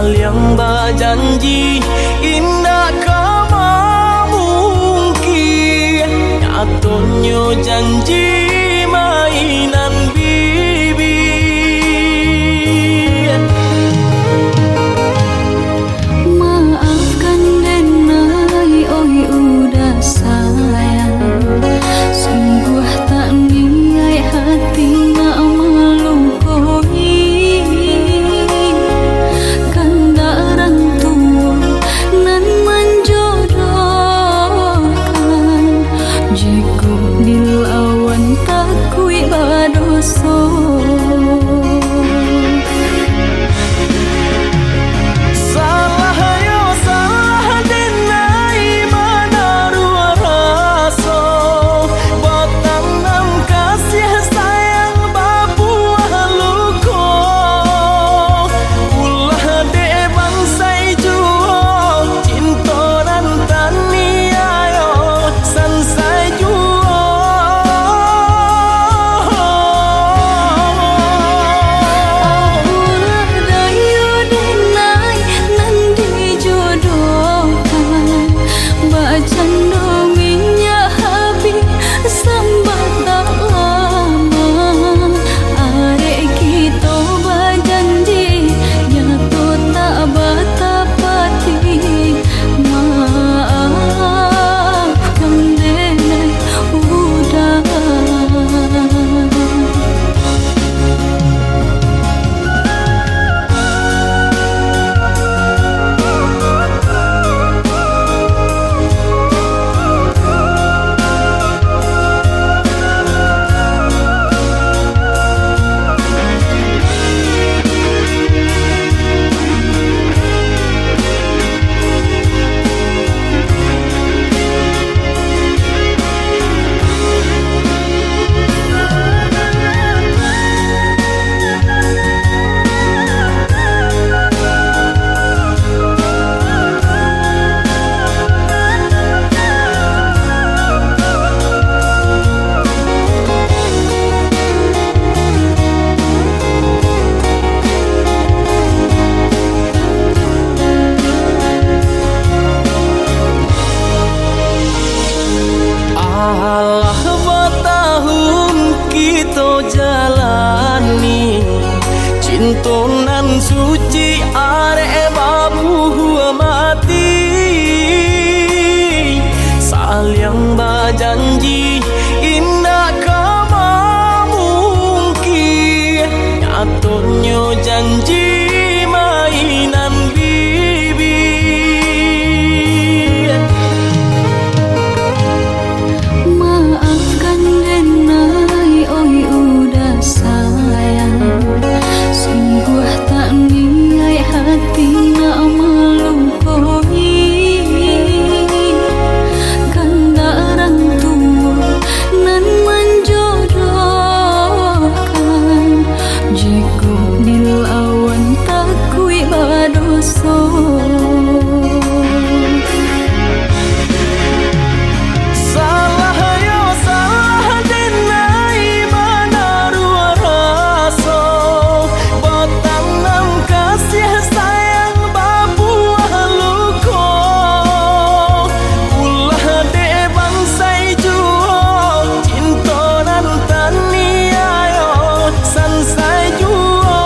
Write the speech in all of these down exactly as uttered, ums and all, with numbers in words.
Saliang bajanji indak ka mamungkia, nyatonyo janji mainan bibia. Maafkan denai, oi uda sayang, sungguah tak niaik hati nak malukai. Kandak urang tuo nan manjodohkan, jikok dilawan takuik badoso. Salah yo salah denai manaruah raso, batanam kasiah sayang babuah luko. Ulah dek bansai juo, cinto nan taniayo sansai juo. Apolah dayo denai nan dijodohkan, bacando minyak habih sambatang lamo. Arek kito bajanji, nyato tak batapati. Maafkan denai uda. Alah batahun kito jalani, cinto nan suci arek babuah mati. Saliang bajanji indak ka mamungkia, nyatonyo janji mainan bibia. Maafkan denai, oi uda sayang, sungguah tak niaik hati nak malukai. Kandak urang tuo nan manjodohkan, jikok dilawan takuik badoso. Salah yo salah denai manaruah raso, batanam kasiah sayang babuah luko. Ulah dek bansai juo, cinto nan taniayo sansai juo.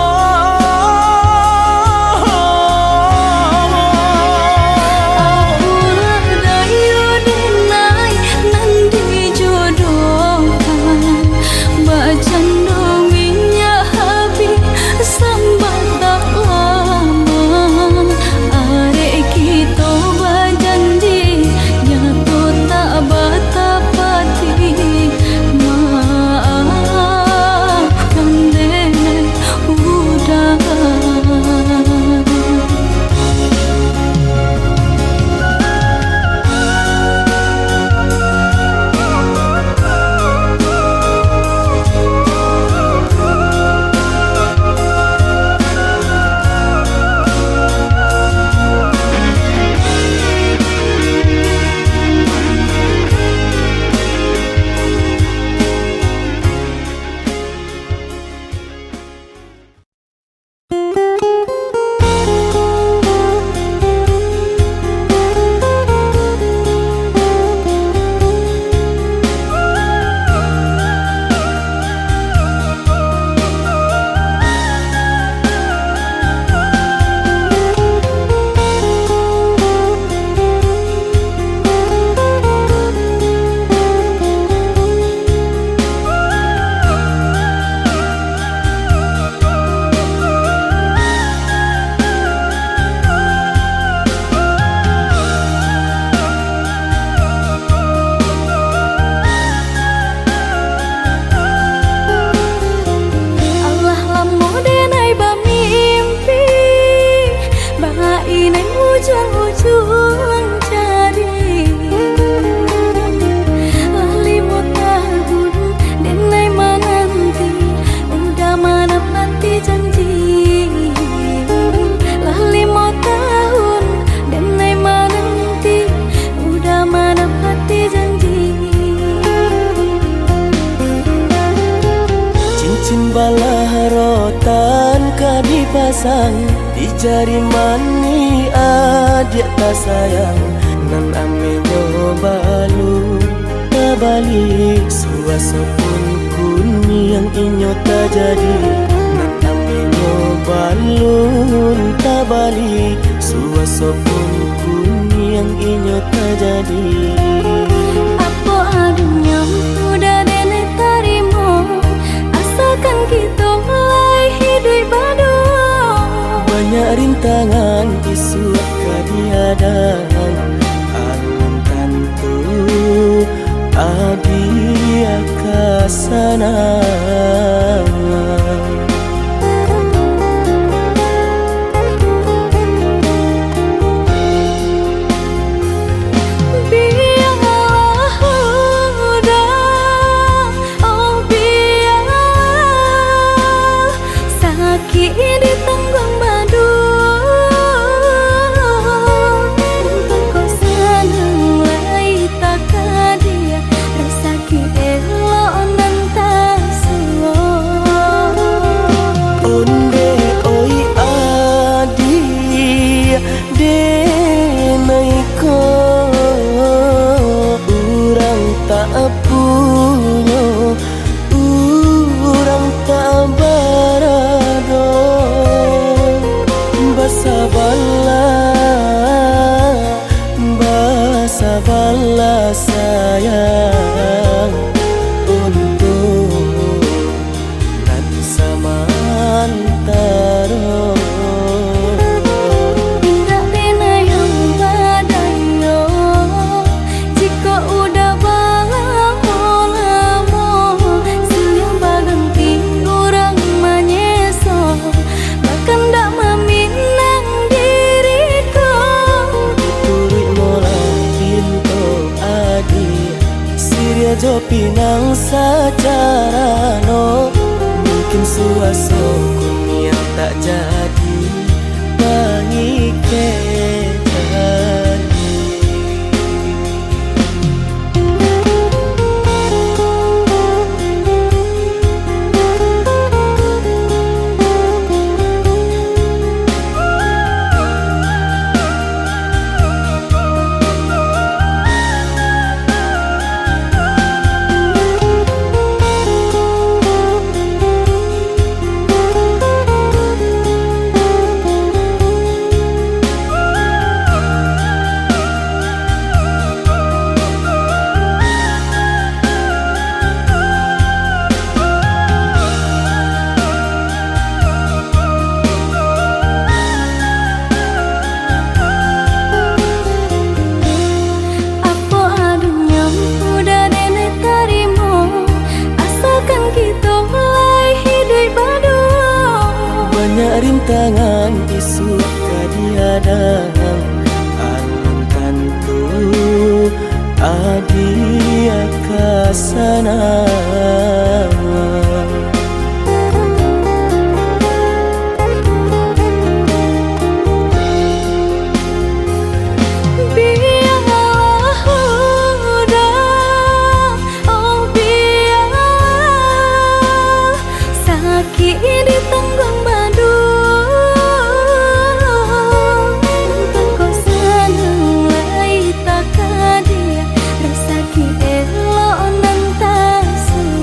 Ujuang-ujuang jari. Lah limo tahun denai mananti, udah manapati janji. Lah limo tahun denai mananti, udah manapati janji. Cincin balah rotan ka dipasang di jari manih adiak tasayang, nan ameh nyo balun tabali. Suaso pun kuniang inyo tajadi, nan ameh nyo balun tabali. Suaso pun kuniang inyo tajadi. Apo adonyo udah denai tarimo, asakan kito lai hiduik baduo. Banyak rintangan isuak ka dihadang, alun tantu adiak ka sanang. Bialah udah, oh bialah, sakik ditangguang baduo. Untuak ko sanang lai takadiak, rasa Ki elok nan tasuo. Ondeh oi adiak, denai ko urang tak punyo, urang tak barado. Basabalah, basabalah sayang, untuak nan samantaro. Indak denai nan badayo, jikok udah balamo-lamo, silih baganti urang manyeso. Bakandak maminang diri ko. Turuik molah pinto adiak, siriah jo pinang sacarano. Mungkin suaso kuniang tak jadi pangikek. Apo adonyo udah denai tarimo, asakan kito lai hiduik baduo. Banyak rintangan isuak ka dihadang, alun tantu adiak ka sanang. Bialah udah, oh bialah, sakik ditangguang baduo. Untuak ko sanang lai takadiak, rasa Ki elok nan tasuo.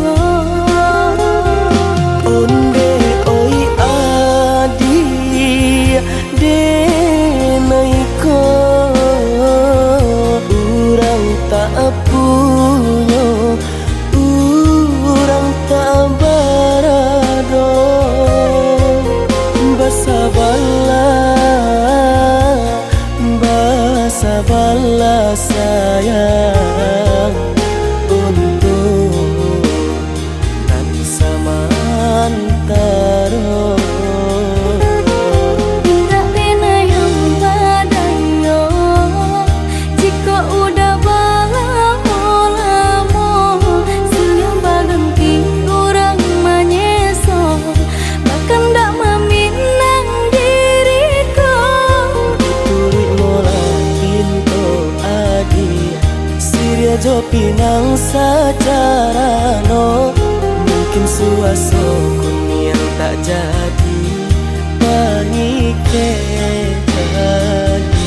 Tapi nan sajarano, mungkin suaso kuniang tak jadi pangikek tali.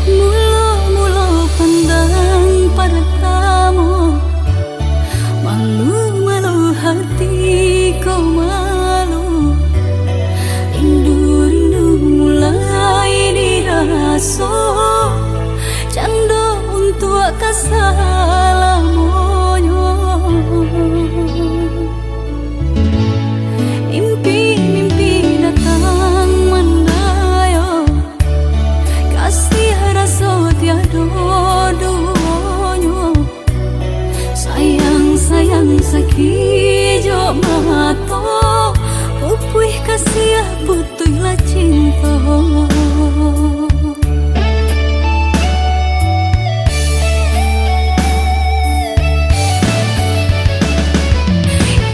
Mulo-mulo pandang partamo, malu-malu hati ko malu. Rindu-rindu mulai diraso, cando untuak ka salamonyo. Mimpi-mimpi datang mandayo, kasih raso tiado duonyo. Sayang-sayang sakijok mato, pupuih kasiah putuihlah cinto.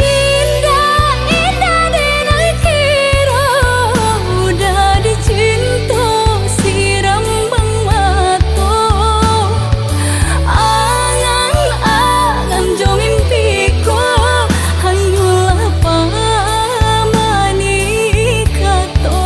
Indak, indak dinaikiro, udah dicinto siram bang mato. Angan-angan jo mimpi ko, hanyolah pamani kato.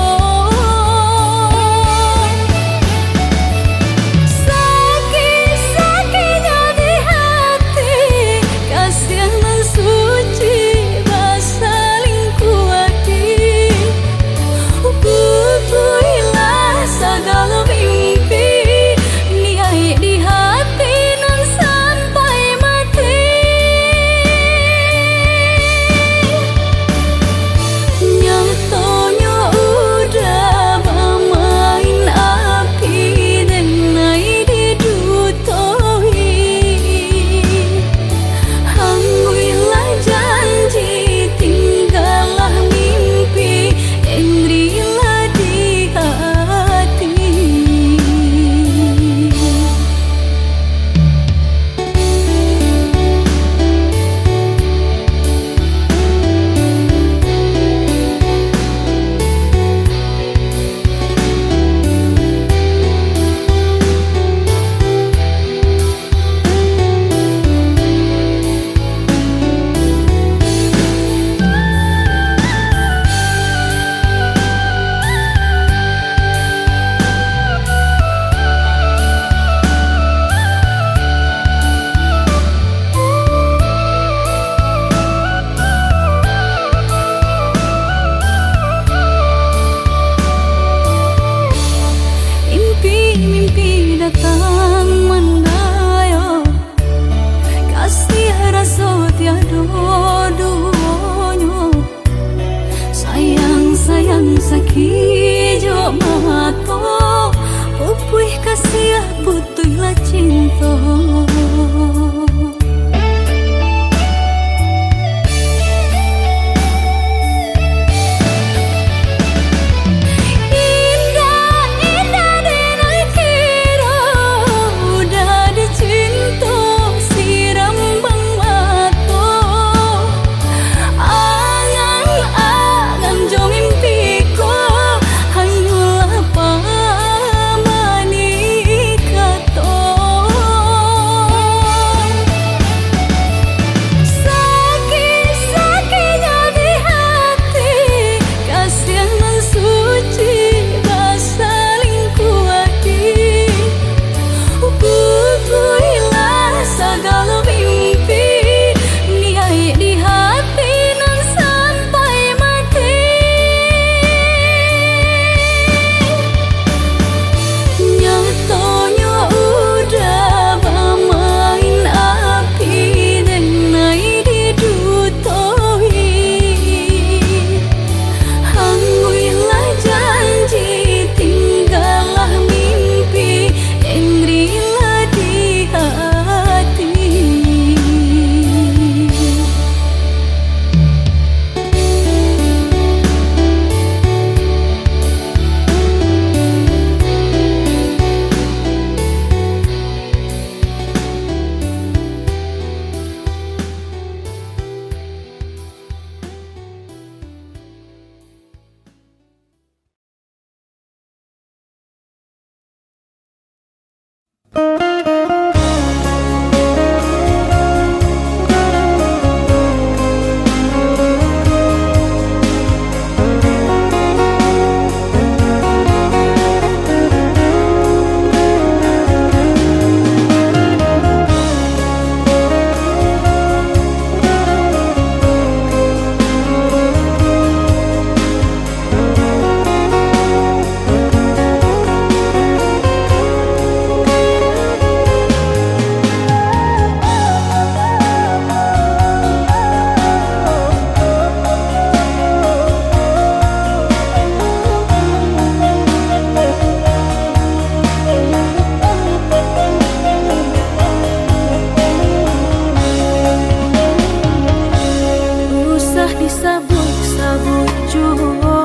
Sabuik-sabuik juo,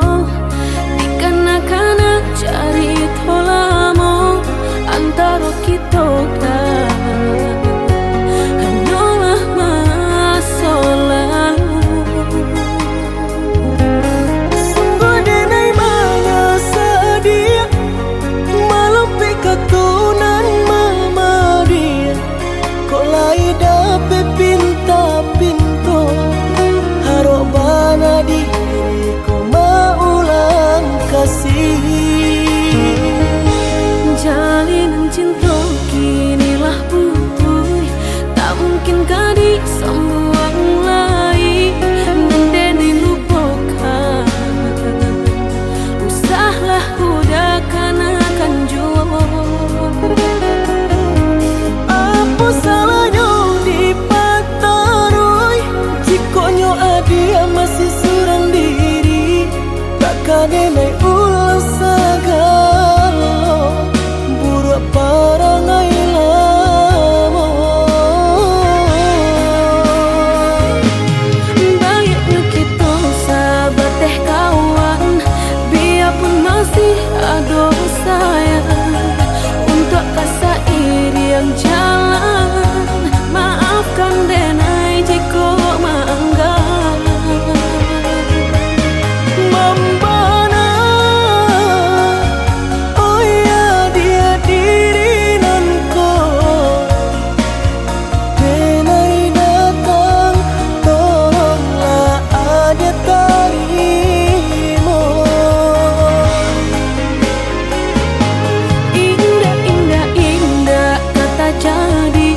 dikana-kana carito lamo antaro kito, kan hanyolah maso lalu. Sungguah denai manyasadiak, malompek kato nan mamadiak. Kok lai dapek pinta-pinto, harok bana diri ko maulang kasih. Jalinan cinto kini lah putuih, tak mungkin ka disambuang lai. Nan denai lupokan, usahlah udah kanakan juo. Apo salahnyo dipataruih, jikoknyo adia masih surang diri, tak ka denai ulang sagalo buruak parangai lamo. Baiaknyo kito sabateh kawan, biapun masih ado sayang, untuak ka sairiang jalan, maafkan denai jikok maangga. Mambana, oh ya, dia diri nan ko denai datang, tolonglah adia tarimo. Indak, indak, indak ka tajadi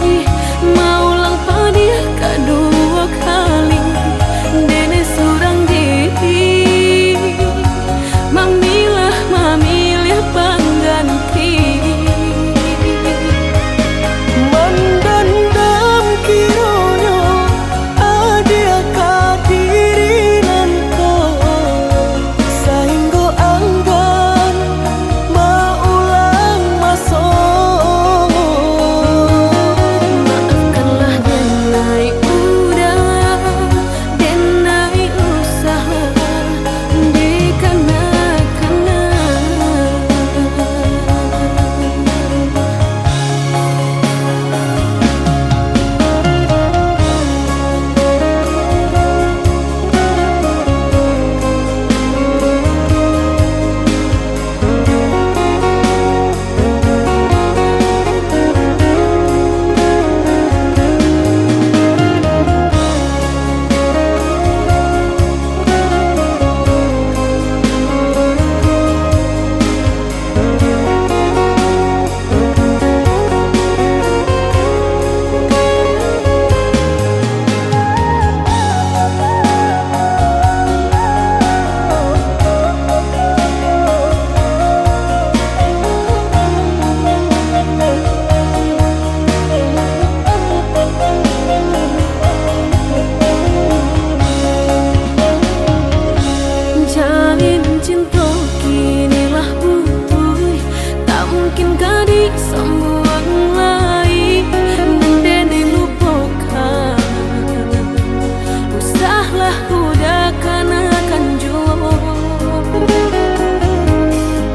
maulang padiah kaduo kali. Denai surang diri mamilah, mamiliah pangganti. Mandandam kironyo adia ka diri nan ko, sainggo anggan maulang maso. Maafkanlah denai udah, denai usahlah dikana-kana. Jalin cinto kini lah putuih, tak mungkin ka disambuang lai. Nan denai lupokan, usahlah udah kanakan juo.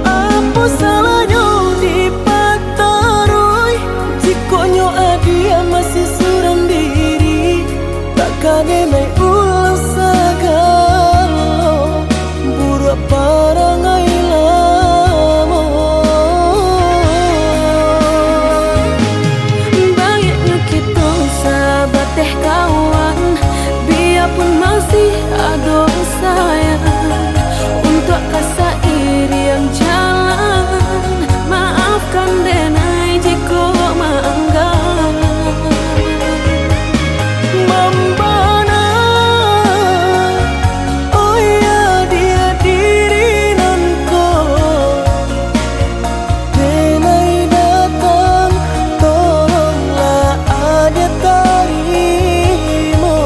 Apo salahnyo dipataruih, jikoknyo adia masih surang diri, tak ka denai ulang sagalo buruak parangai lamo. Baiaknyo kito sabateh kawan, biapun masih ado sayang, untuak ka sairiang jalan, maafkan denai jikok maangga. Mambana, oh ya, dia diri nan ko denai datang, tolonglah adia tarimo.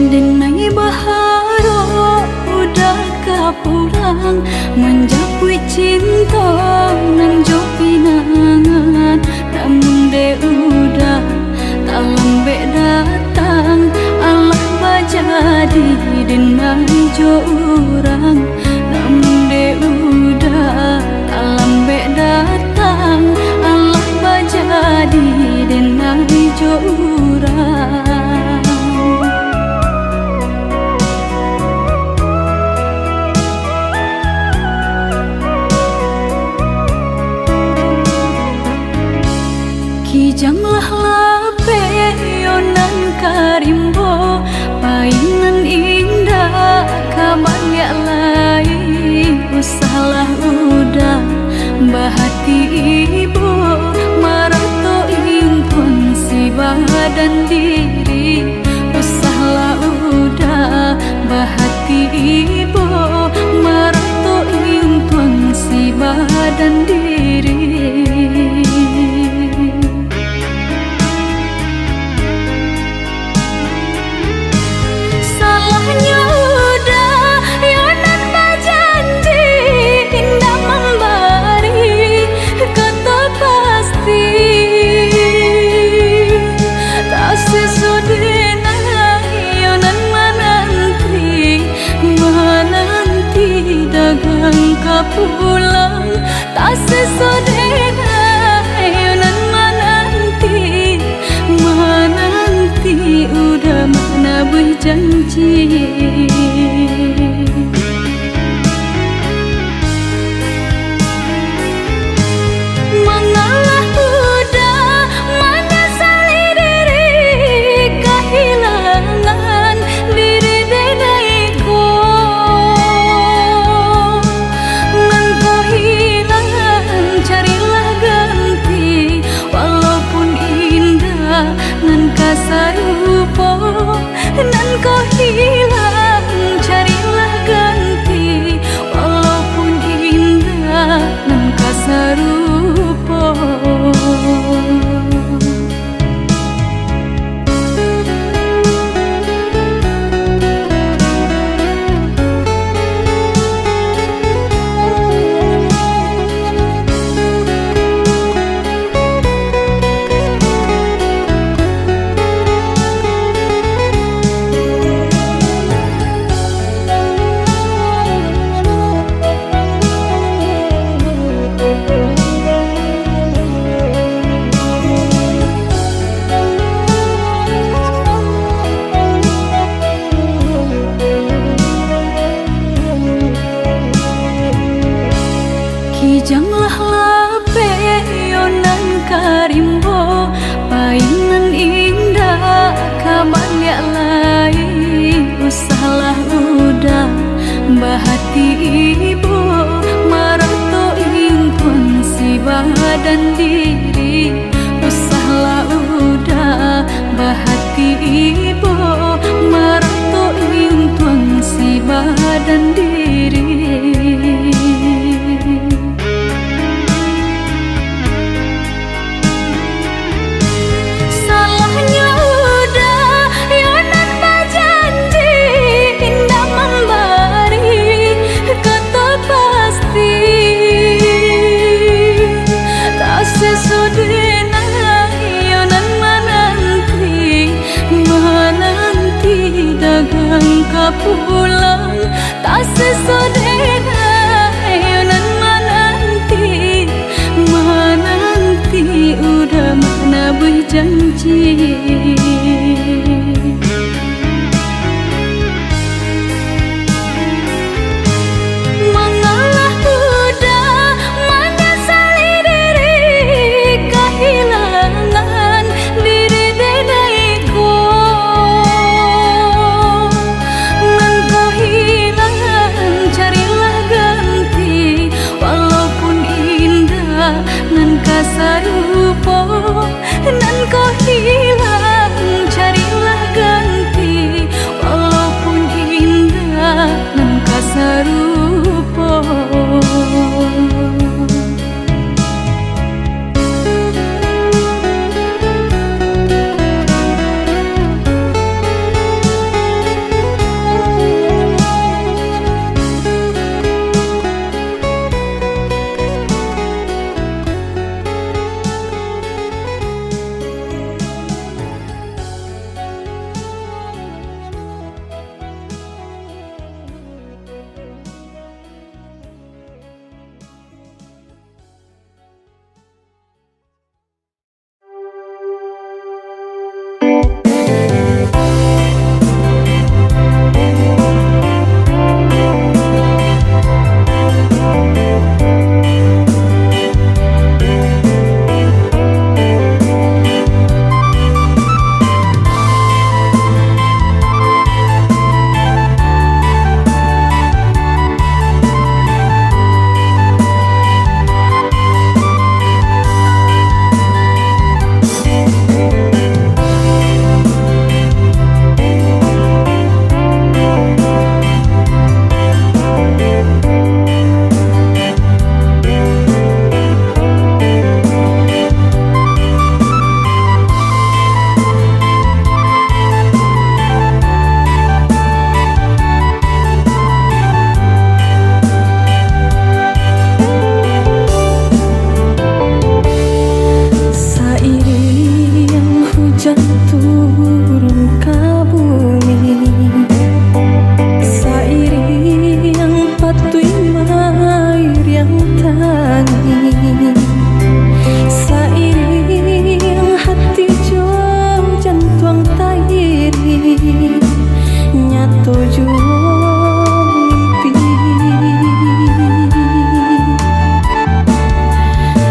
Denai baharok Uda ka pulang, manjapuik cinto nan jo pinangan. Namun dek Uda talambek datang, alah bajadi denai jo urang. Namun dek Uda talambek datang, alah bajadi denai jo urang. Kijanglah lapeh yo nan ka rimbo, pai nan indak ka baliak lai. Usahlah Uda bahati ibo, marato intuang si badan diri. Usahlah Uda bahati ibo, marato intuang si badan diri. Salahnyo Uda yo nan bajanji, indak mambari kato pasti. Tasiso denai yo nan mananti, mananti dagang ka pulang. Tasiso denai yo nan mananti, mananti Uda manabuih janji. Mangalah Uda manyasali diri kahilangan diri denai ko. Nan ko hilang, carilah ganti, walaupun indak nan ka sarupo. Nan ko hilang, carilah ganti, walaupun indak nan ka sarupo. Kijanglah lapeh yo nan ka rimbo, pai nan indak ka baliak lai. Usahlah Uda bahati ibo, marato intuang si badan diri. Usahlah Uda bahati ibo, marato intuang si badan diri. Salahnyo Uda yo nan bajanji, indak mambari kato pasti. Tasiso denai yo nan mananti, mananti dagang ka pulang. Tasiso denai yo nan mananti, mananti Uda manabuih janji. Mangalah Uda manyasali diri kahilangan diri denai ko. Nan ko hilang, carilah ganti, walaupun indak nan ka sarupo. Nan ko hilang, turun ka bumi, sairiang patuih mairiang tangih, sairiang hati jo jantuang tairi, nyato juo mimpi.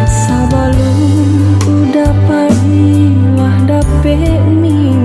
Sabalun uda pai lah dapek mimpi,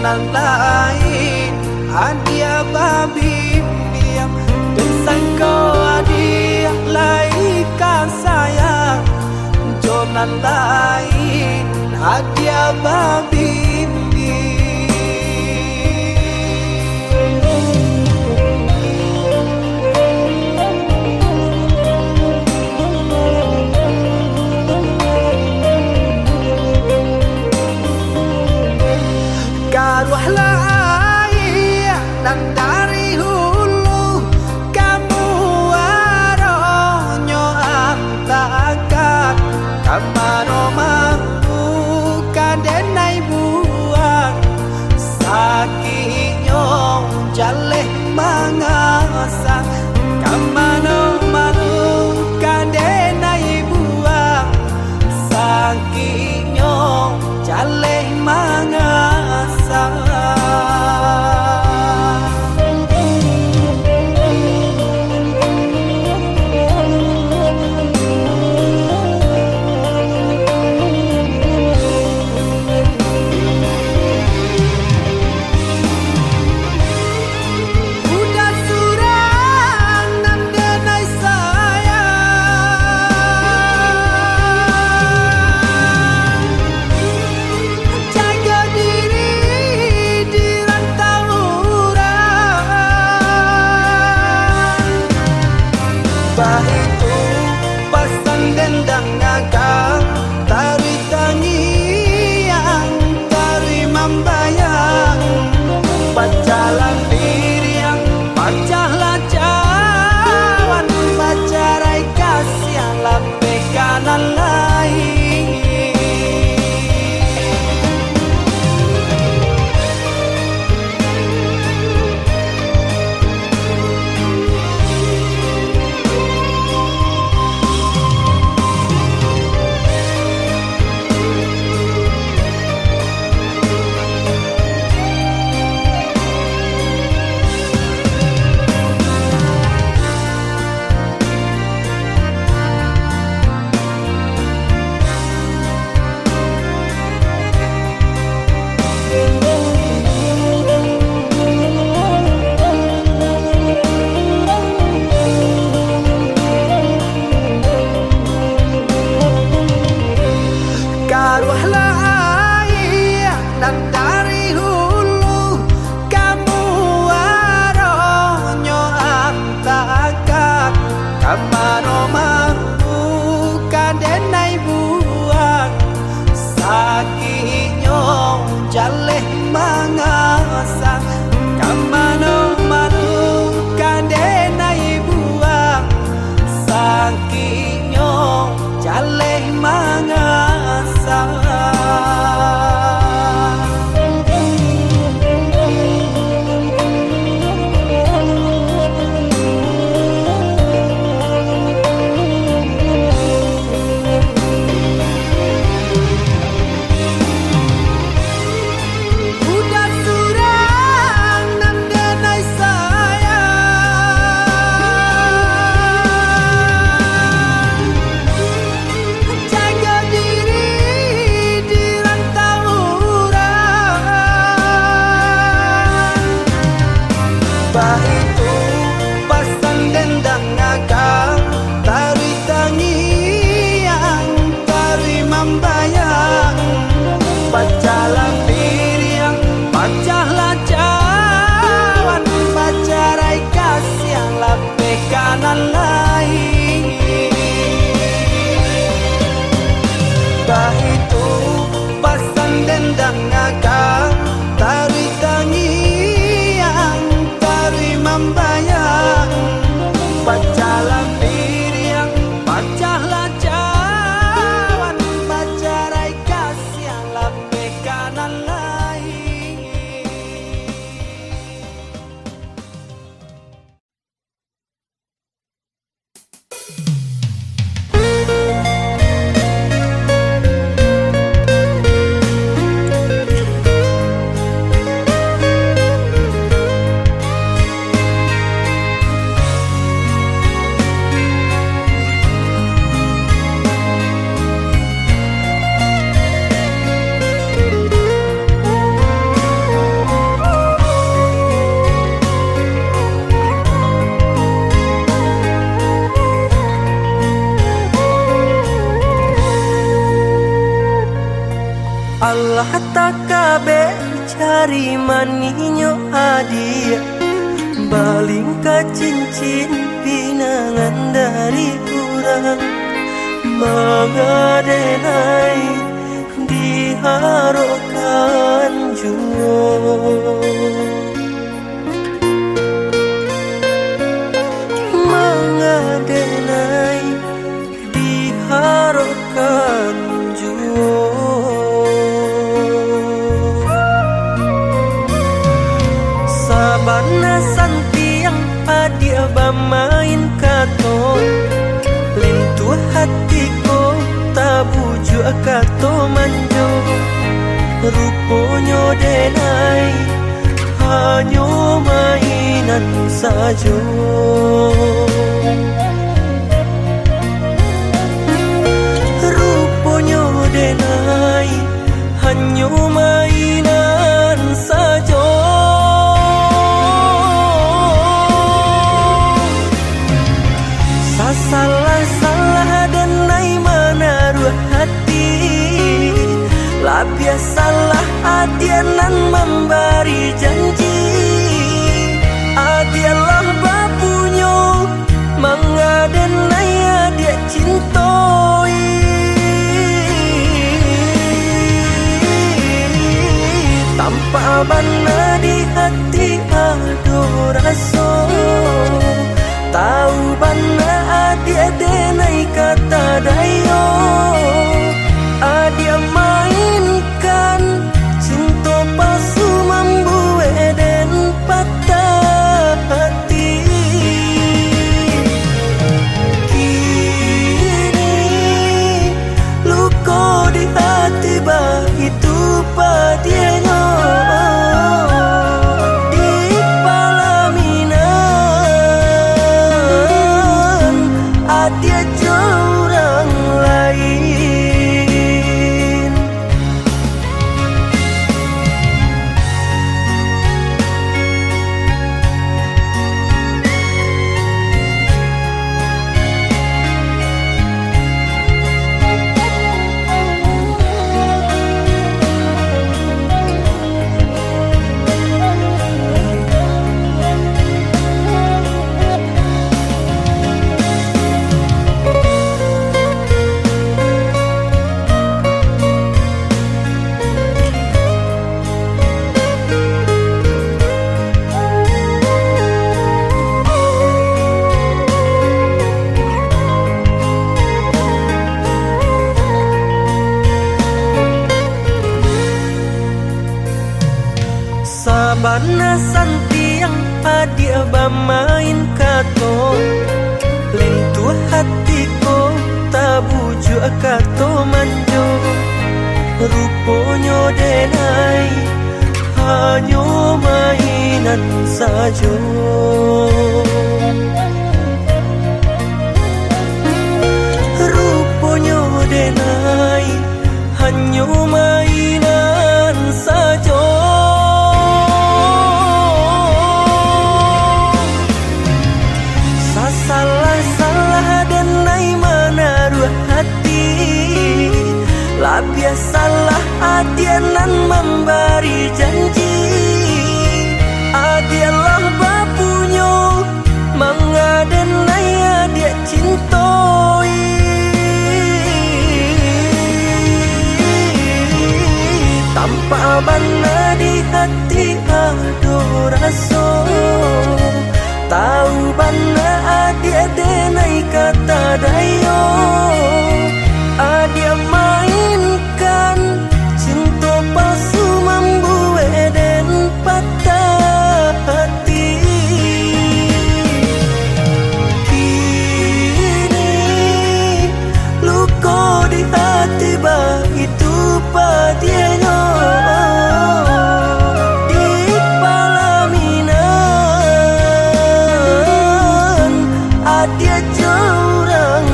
Nan lain adia babimbiang, den sangko adia lai ka sayang, jo nan lain adia babimbiang. Karuahlah aia nan dari hulu, ka muaronyo antakan, ka mano mambuka denai buang, sakiknyo jaleh mangasa, ka mano mambuka denai buang, sakiknyo jaleh mangasa. Budak surang nan denai sayang, jago diri di rantau urang. Baitu pasan den dangakan, taruih tangiang, taruih mambayang, pacahlah piriang, pacahlah cawan, bacarai kasiah lapeh ka nan lain. Karuahlah aia nan dari hulu, ka muaronyo antakan, ka mano mambuka denai buang, sakiknyo jaleh mangasa, ka mano mambuka denai buang, sakiknyo jaleh mangasa. Budak surang nan denai sayang, jago diri Alah takabek jari manihnyo adiak, balingka cincin pinangan dari urang. Manga denai diharokkan juo. Manga denai diharokkan juo. Sabana santiang adiak bamain kato, lintuah hati ko tabujuak kato manjo. Ruponyo denai hanyo mainan sajo. Ruponyo denai hanyo mainan sajo. Sasalah-salah denai manaruah hati, labiah salah adiak nan mambari janji. Adiak lah bapunyo, manga denai adiak cintoi. Tampak bana di hati ado raso, tau bana adiak denai kata dayo. Adiak mainkan cinto palsu mambuek den patah hati. Kini luko di hati baitu padiahnyo. Di palaminan adiak jo urang lain. Sabana santiang adiak bamain kato, lintuah hati ko tabujuak kato manjo. Ruponyo denai hanyo mainan sajo. Ruponyo denai hanyo mainan sajo. Sasalah-salah denai manaruah hati, labiah salah adiak nan mambari janji. Adiak lah bapunyo, manga denai adiak cintoi. Tampak bana di hati ado raso, tau bana adiak denai kata dayo. Adiak mainkan cinto palsu mambuek den patah hati. Kini luko di hati baitu padiahnyo. Di palaminan adiak jo urang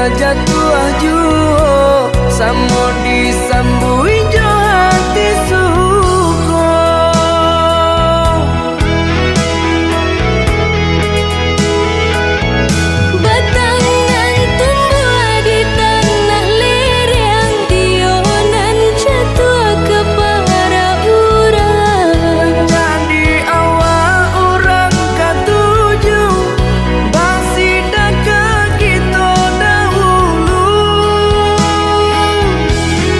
Jatuah juo, samo disambuik jo hati suko. Batang nan tumbuah di tanah lereng, iyo nan jatuah ka parak urang. Jadi awak urang katuju, basidakah kito dahulu.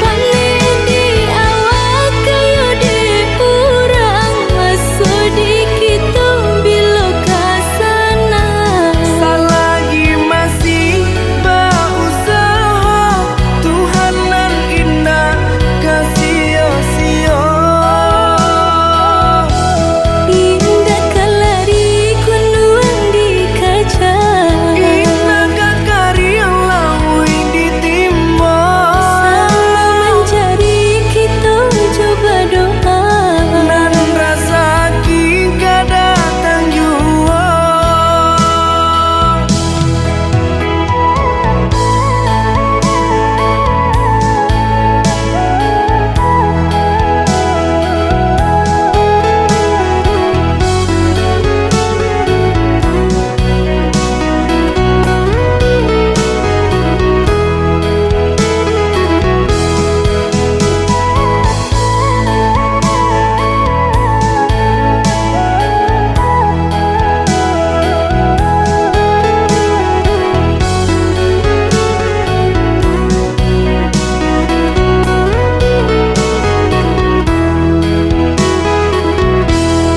Paneh di awak kayo dek urang, maso di kito bilo ka sana. Salagi masih bausaho, Tuhan nan indak ka sio-sio. Indak ka lari kunduang dikaja, indak ka kariang lauik ditimbo. Samo mancari kito jo badoa, nan rasaki ka datang juo.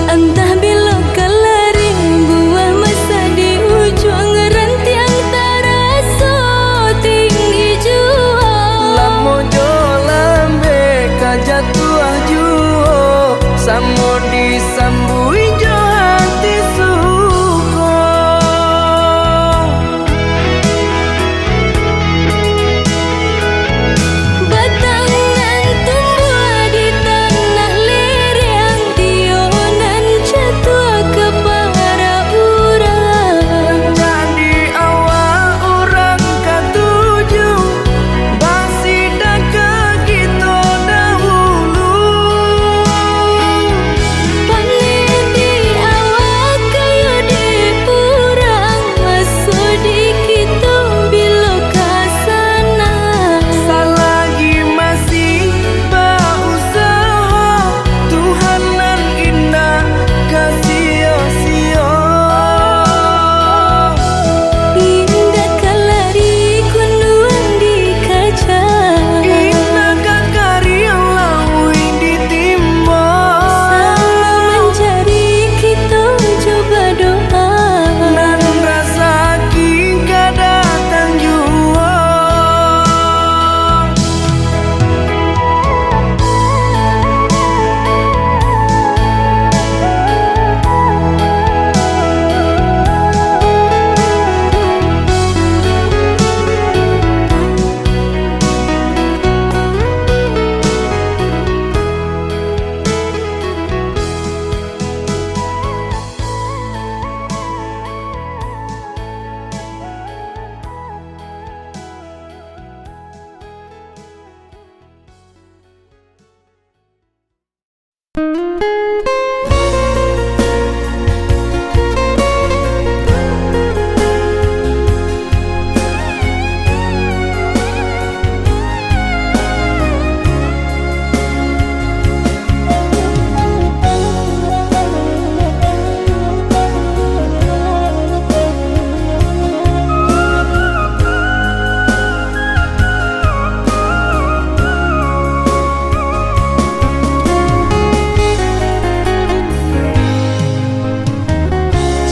Antah bilo ka lari, buah masa di ujuang rantiang taraso tinggi juo. Lamo jo lambek ka jatuah juo, samo disambuik jo hati suko. Batang nan tumbuah di tanah lereng, iyo nan jatuah ka parak urang. Jadi awak urang katuju, basidakah kito dahulu. Paneh di awak kayo dek urang, maso di kito bilo ka sana. Salagi masih bausaho, Tuhan nan indak ka sio-sio. Indak ka lari kunduang dikaja, indak ka kariang lauik ditimbo. Samo mancari kito jo badoa, nan rasaki ka datang juo.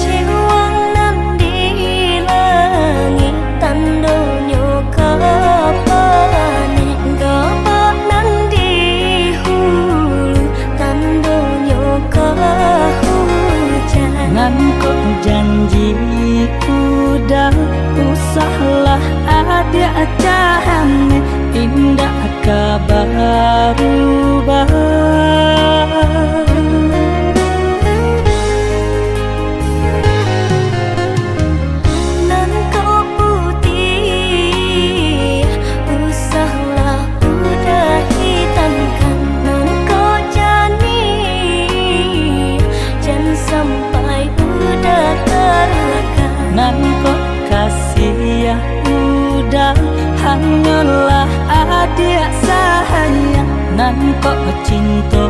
Ciwang nan di langik, tandonyo ka paneh, gabak nan di hulu, tandonyo ka hujan. Nan ko janji udah, usahlah adiak caneh, indak ka barubah. Nan ko putiah Hanyolah adiak sayang, nan kok cinto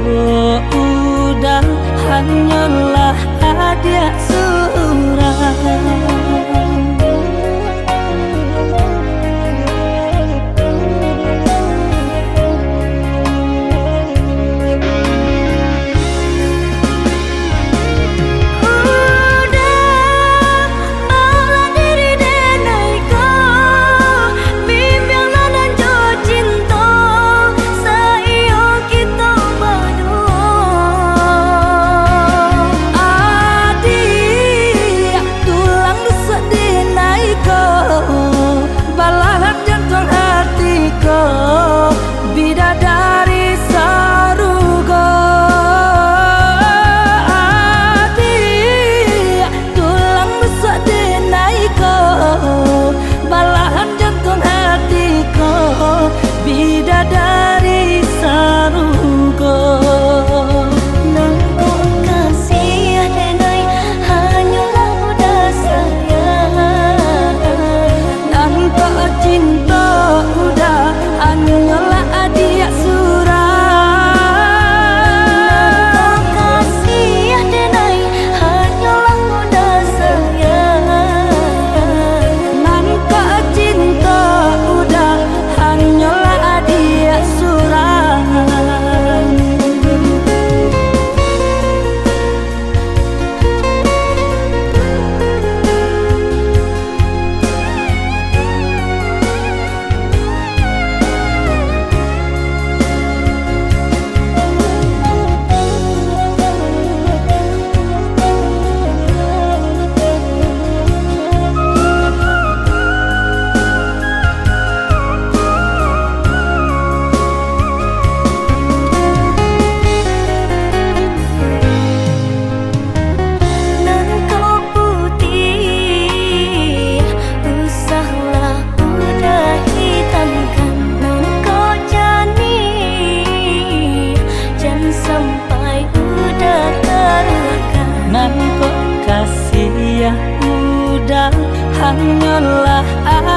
uda, hanyolah adiak surang. Uda, balah diri denai ko, bimbianglah nan jo cinto, saiyo kito baduo. Adiak, tulang rusuk denai ko, balahan jantuang ati ko, bidadari sarugo. Adiak, tulang rusuk denai ko, balahan jantuang ati ko, bidadari sarugo. Nan kok kasiah denai, hanyolah uda sayang. Nan kok cinto uda, hanyolah adiak surang. Nan kok kasiah denai, hanyolah uda sayang. Nan kok cinto uda, hanyolah adiak surang. Nan kok putiah, usahlah uda hitamkan. Nan kok janiah, jan sampai uda karuahkan. Nan kok kasiah uda, hanyolah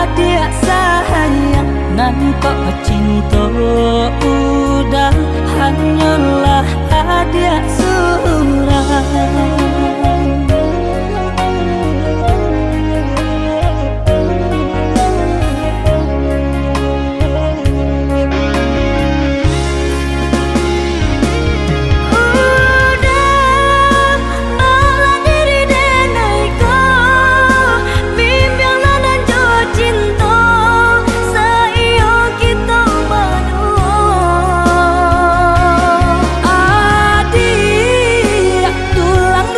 adiak sayang. Nan kok cinto uda, hanyolah adiak surang. Uda, balah diri denai ko, bimbianglah nan jo cinto, saiyo kito baduo. Adiak, tulang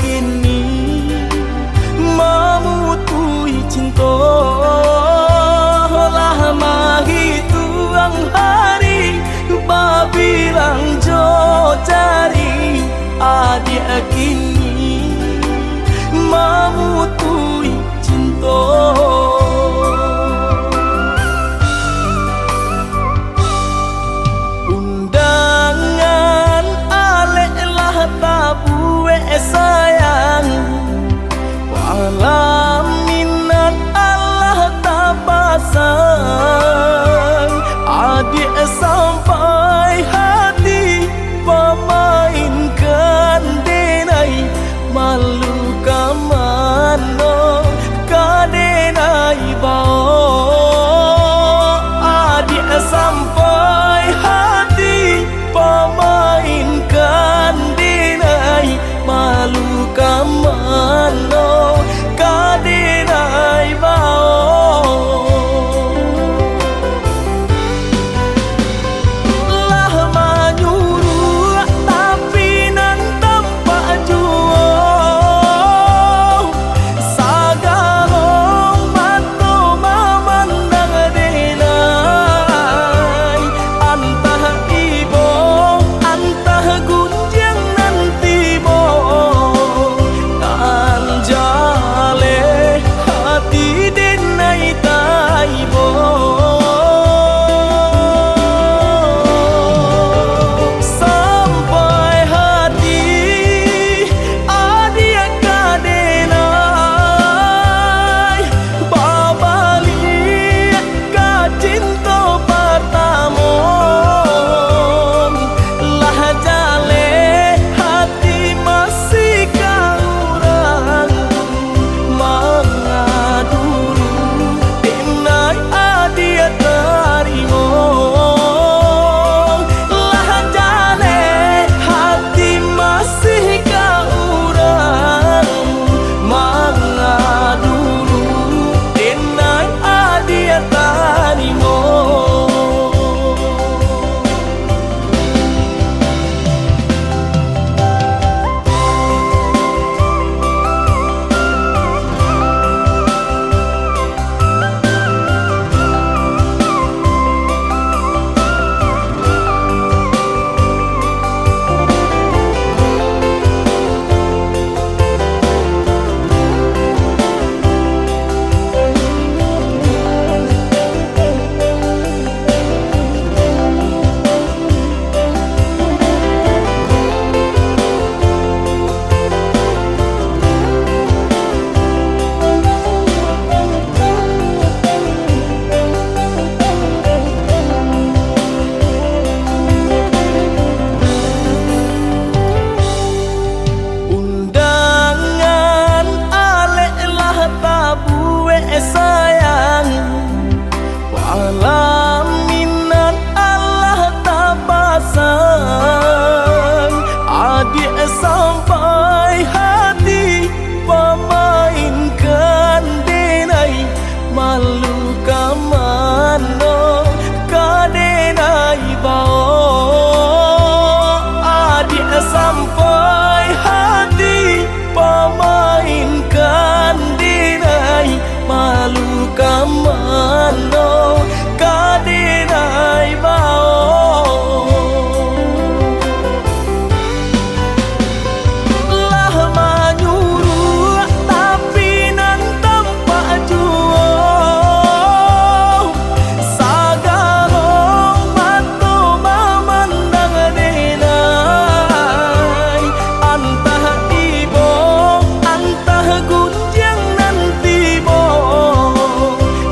Kini mamutuih cinto, lah mahituang hari, babilang jo jari, adiak kini mamutuih cinto. Undangan alek lah tabuek sayang, palaminan alah tapasang, adiak sampai hati pamainkan denai. Malu ka mano ka denai bao, adiak sampai hati pamainkan denai. Malu ka mano ka denai bao. Lah manyuruak tapi nan tampak juo, sagalo mato mamandang denai. Antah ibo, antah gunjiang nan tibo, nan jaleh hati denai taibo. Sampai hati adiak ka denai babaliak ka cinto partamo, lah jaleh hati masih ka urang mangaduru, denai adiak tarimo. Lah jaleh hati masih ka urang mangaduru, denai adiak tarimo. Undangan alek lah tabuek sayang, palaminan alah tapasang, adiak sampai hati pamainkan denai. Malu ka mano ka denai bao, adiak sampai hati pamainkan denai. Malu ka mano ka denai bao. Lah manyuruak tapi nan tampak juo, sagalo mato mamandang denai. Antah ibo, antah gunjiang nan tibo,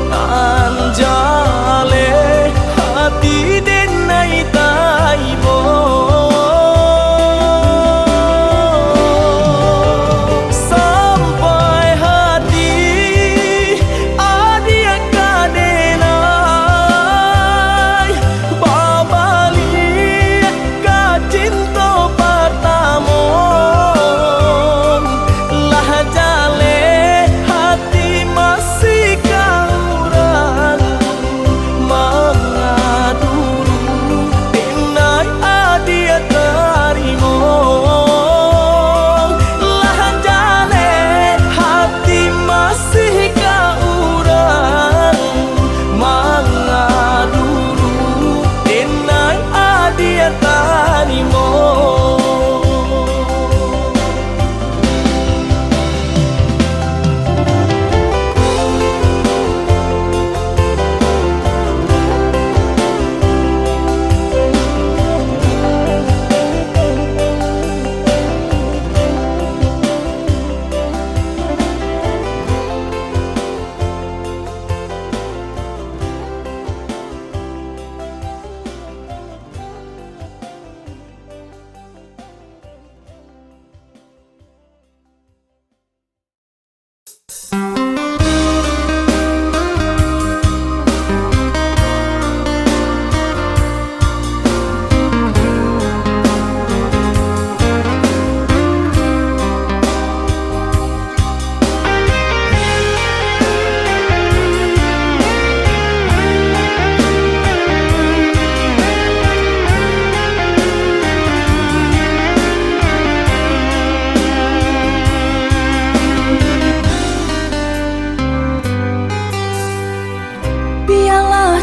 nan ja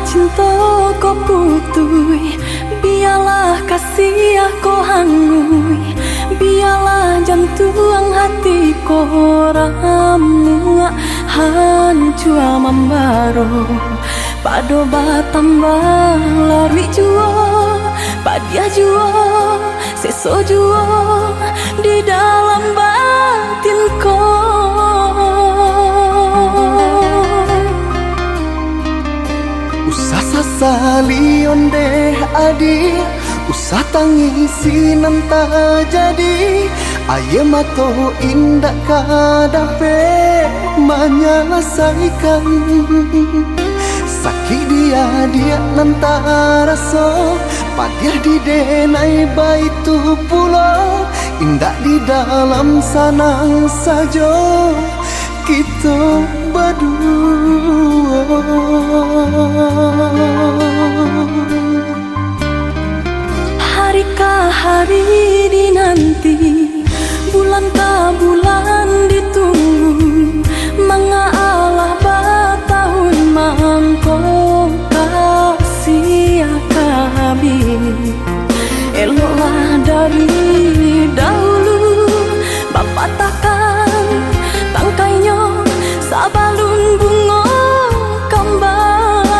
Cinto ko putuih, bialah kasiah ko hanguih, bialah jantuang hati ko ramuak, hancua mambaro. Pado batambah laruik juo, padiah juo, seso juo di dalam batin ko. Usah sasali ondeh adiak, usah tangisi nan tajadi. Aia mato indak ka dapek manyalasaikan sakik di adiak nan taraso. Padiah di denai baitu pulo, indak di dalam sanang sajo kito baduo. Hari ka hari dinanti, bulan ka bulan ditunggu, manga alah batahun mangko kasiah ka abih. Eloklah dari dahulu bapatahkan tangkainyo sabalun bungo kambang.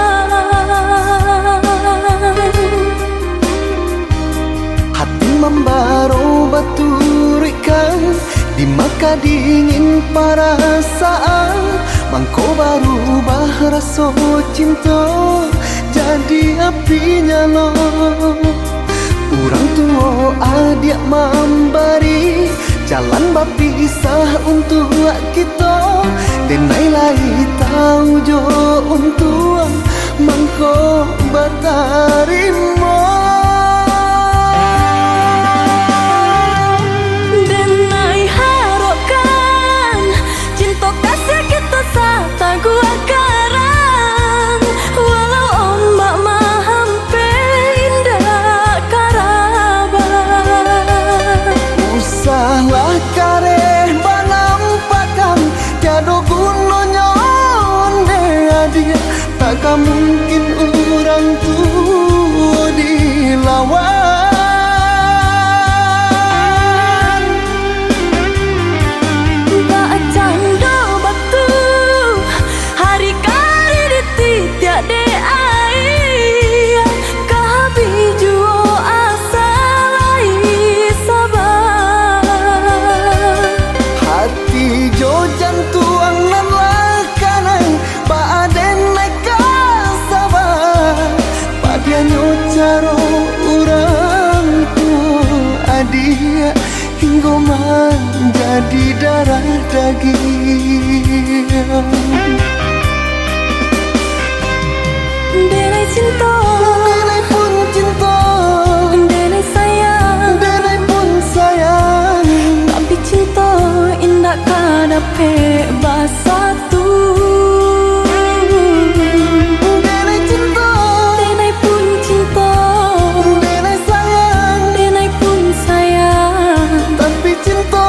Hati mambaro baturuikkan, di maka dingin parasaan, mangko barubah raso cinto jadi api nyalo. Urang tuo adiak mambari jalan bapisah untuak kito, denai lai tau jo untuang mangko batarimo. Denai harokkan cinto kasiah kito sataguah karang, walau ombak mahampek indak ka rabah. Usahlah kareh banampakan, tiado gunonyo ondeh adiak, tak ka mungkin urang tuo dilawan. Baa cando batu, hari ka hari dititiak dek aia, ka abih juo asa lai saba. Hati jo jantuang nan lah kanai, baa denai ka saba. Padiahnyo caro urang tuo adiak, hinggo manjadi darah dagiang. Denai cinto, denai pun cinto, denai sayang, denai pun sayang, tapi cinto indak ka dapek basatu. Denai cinto, denai pun cinto, denai sayang, denai pun sayang, tapi cinto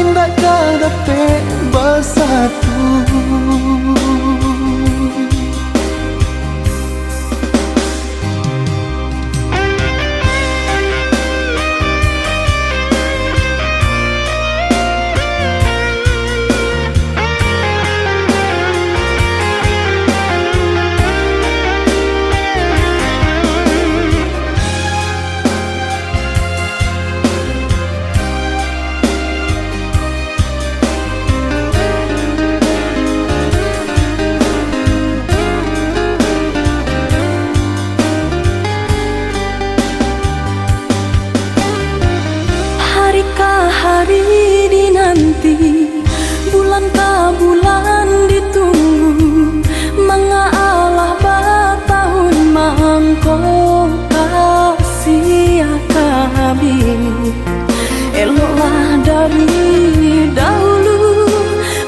indak ka dapek basatu. Hari ka hari dinanti, bulan ka bulan ditunggu, manga alah batahun mangko kasiah ka abih. Eloklah dari dahulu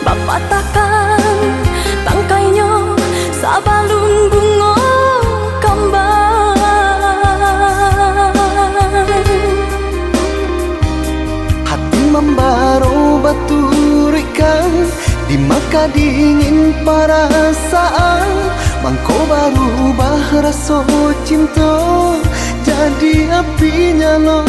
bapatahkan tangkainyo sabalun bungo kambang. Hati mambaro baturuikkan, di maka dingin parasaan, Angko barubah raso cinto jadi api nyalo.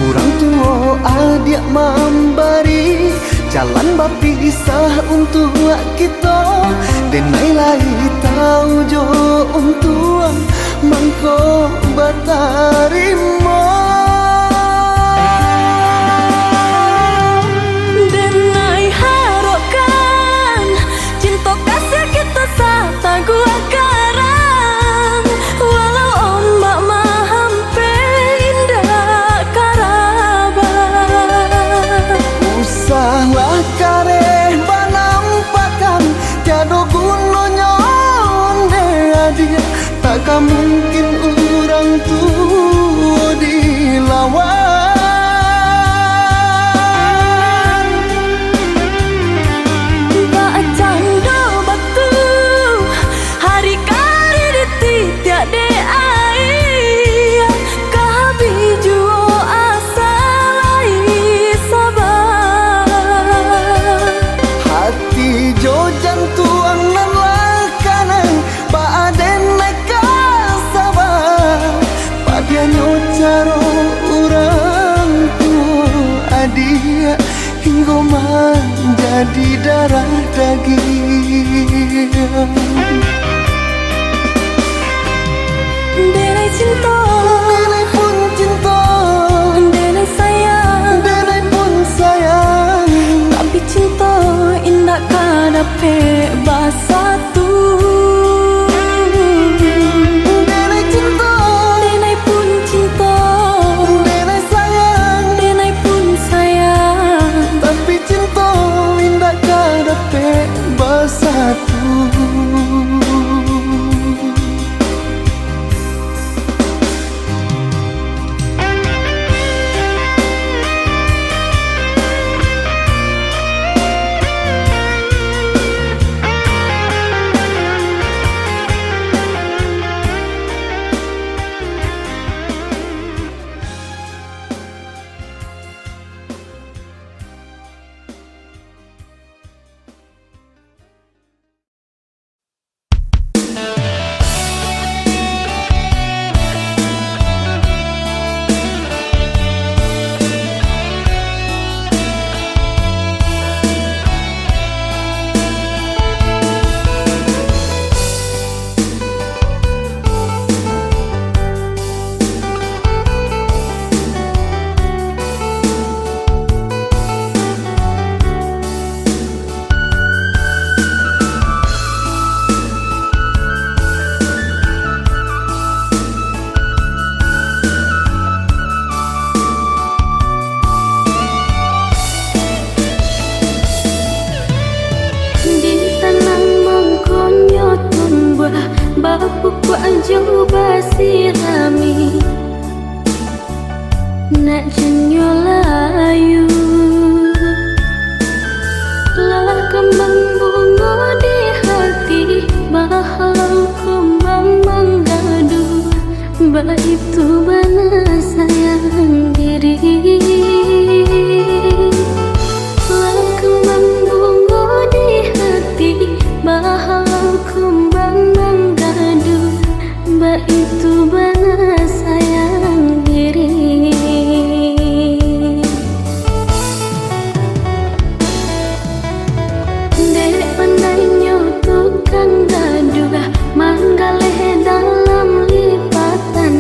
Urang tuo adiak mambari jalan bapisah untuak kito. Denai lai tau jo untuang mangko batarimo. Denai harokkan cinto kasiah kito sataguah karang, walau ombak mahampek indak ka rabah. Usahlah kareh banampakan, tiado gunonyo ondeh adiak, tak ka mungkin urang tuo dilawan. Bak cando batu, hari kari dititiak dek aia, ka habih juo asa lai saba. Hati jo jantuang nan lah kanai, baa den ka saba, padiahnyo caro urang tuo adiak, hinggo manjadi darah dagiang. Denai cinto, denai pun cinto, denai sayang, denai pun sayang, tapi cinto indak ka dapek basatu. Denai cinto, denai pun cinto, denai sayang, denai pun sayang, tapi cinto indak ka dapek basatu. Di tanah mangkonyo tumbuah, bapukuak jo basirami. Nak jannyo layu. Lah kambang bungo di hati, bahalau kumbang manggaduah, baitu bana sayang diri. Lah kambang bungo di hati, bahalau kumbang manggaduah, baitu bana sayang diri. Dek pandainyo tukang gaduah, manggaleh dalam lipatan.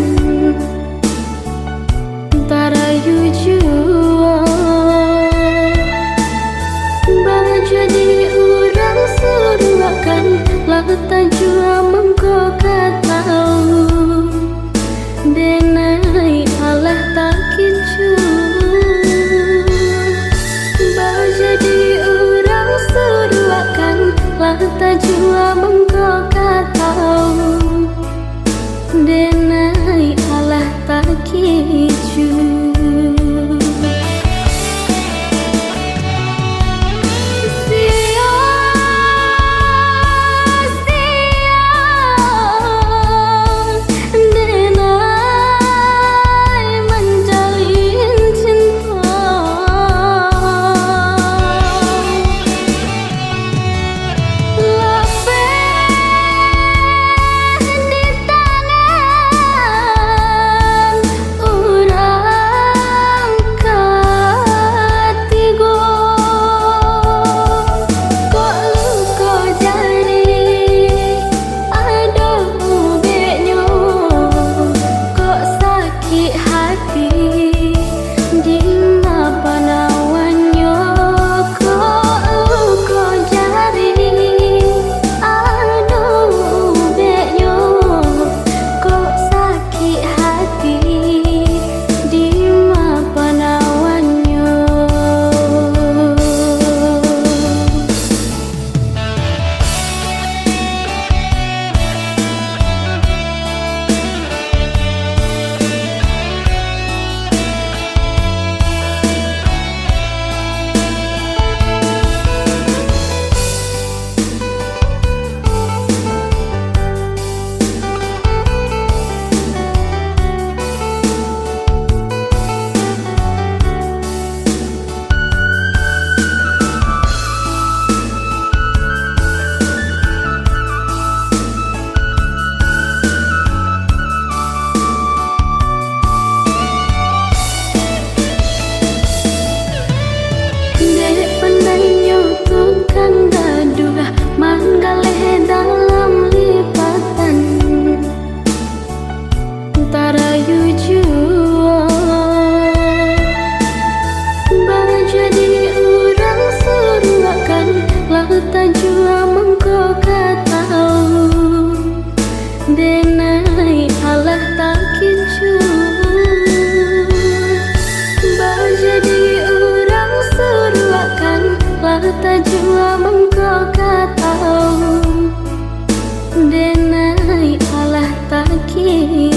Denai alah takicuah.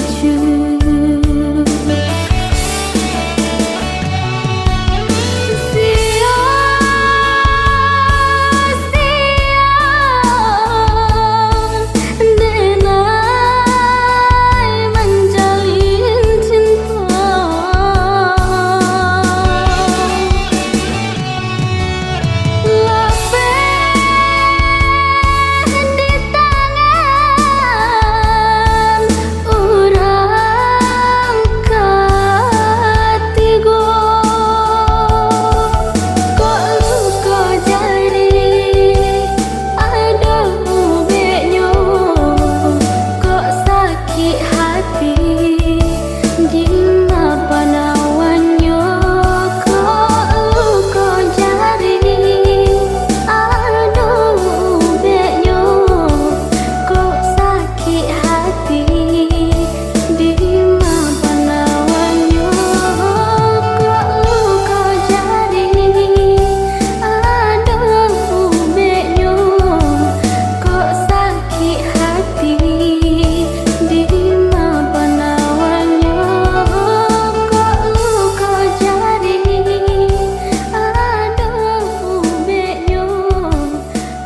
Sia-sia denai manjalin cinto. Lapeh di tangan urang katigo. Kok luko jari ado ubeknyo, kok sakik hati. Dima panawannyo, kok luko jari, ado ubeknyo, kok sakik hati. Dima panawannyo, kok luko jari, ado ubeknyo, kok sakik hati. Dima panawannyo, kok luko jari, ado ubeknyo,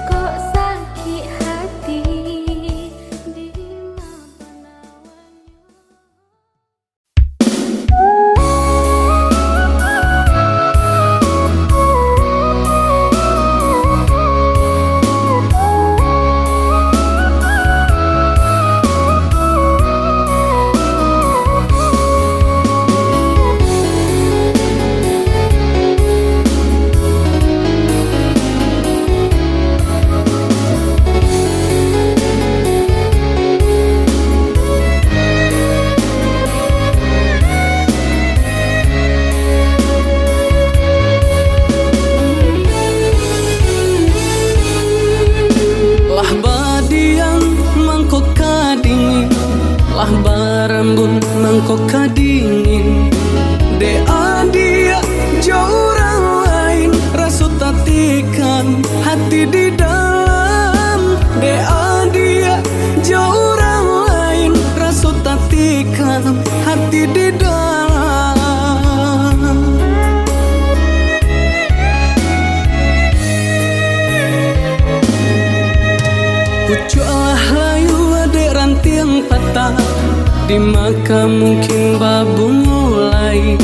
kok sakik hati. Dima panawannyo. Lah badiam mangko ka dingin, lah barambun mangko ka dingin. Dek adiak jo urang lain, raso tatikam hati di dalam. Dek adiak jo urang lain, raso tatikam hati di dalam. Pucuak lah layu dek rantiang patah, dima ka mungkin babungo lai.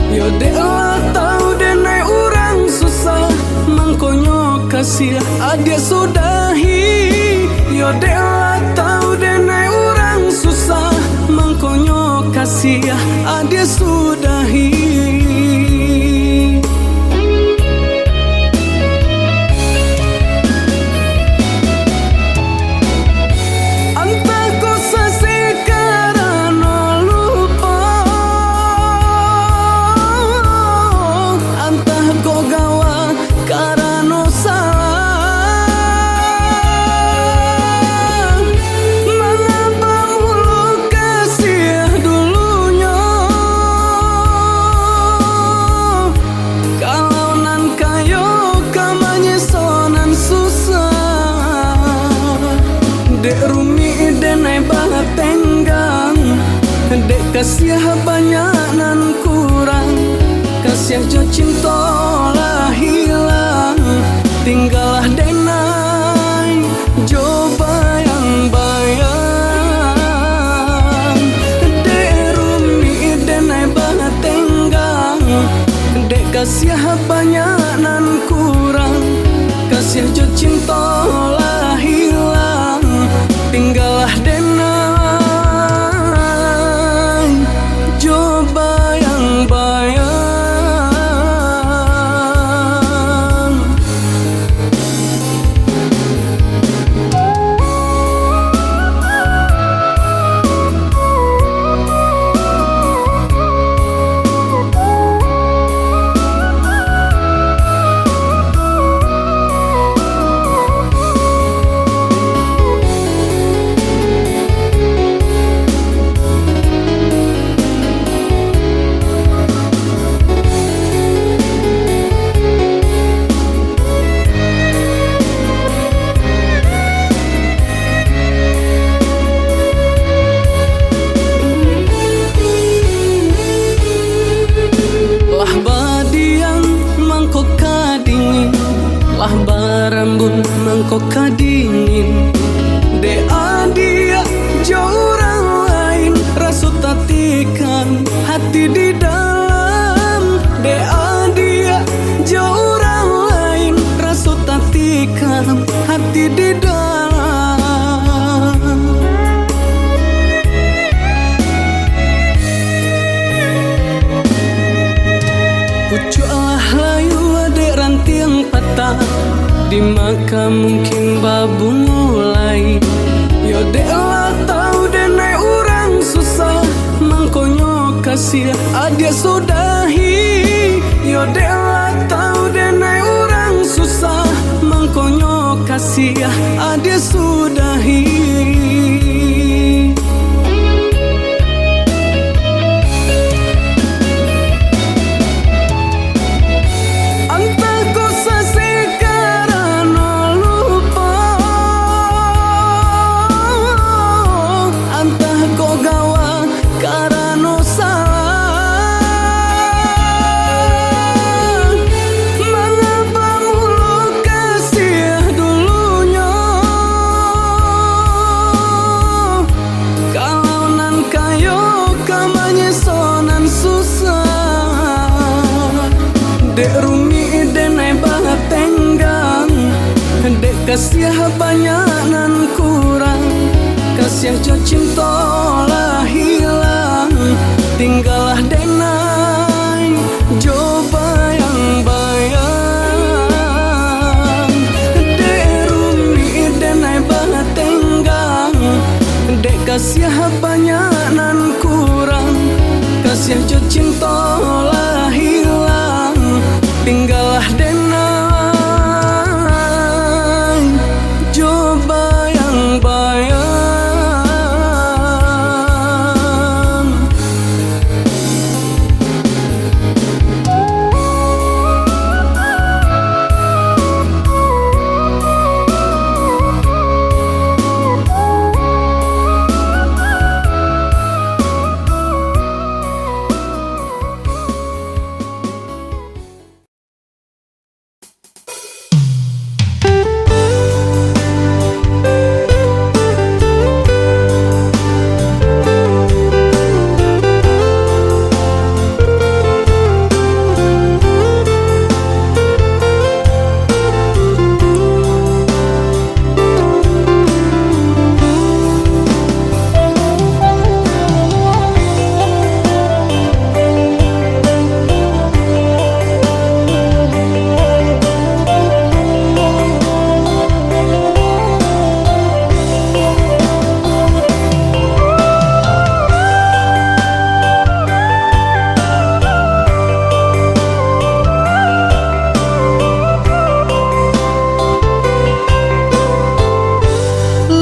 Yo dek lah tau denai urang susah, mangkonyo kasiah adiak sudahi. Yo dek lah tau denai urang susah, mangkonyo kasiah adiak sudahi. Antah ko sasek karano lupo, antah ko gawa karano salah. Mangapa mulo kasiah dulunyo? Kalau nan kayo ka manyeso nan susah. Dek rumik denai batenggang, dek kasiah banyak nan kurang. Kasiah jo cinto lah hilang, tinggalah denai jo bayang-bayang. Dek rumik denai batenggang, dek kasiah banyak nan kurang. Kasiah jo cinto lah hilang, tinggalah denai jo bayang-bayang. Di maka mungkin babungo lai. Yo dek lah tau denai urang susah, mangkonyo kasiah adiak sudahi. Yo dek lah tau denai urang susah, mangkonyo kasiah adiak sudahi. Antah ko sasek karano lupo, antah ko gawa karano salah. Mangapa mulo kasiah dulunyo? Kalau nan kayo ka manyeso nan susah. Dek rumik denai batenggang, dek kasiah banyak nan kurang. Kasiah jo cinto lah hilang, tinggalah denai jo bayang-bayang. Dek rumik denai batenggang, dek kasiah banyak nan kurang. Kasiah jo cinto lah hilang, tinggalah denai jo bayang-bayang.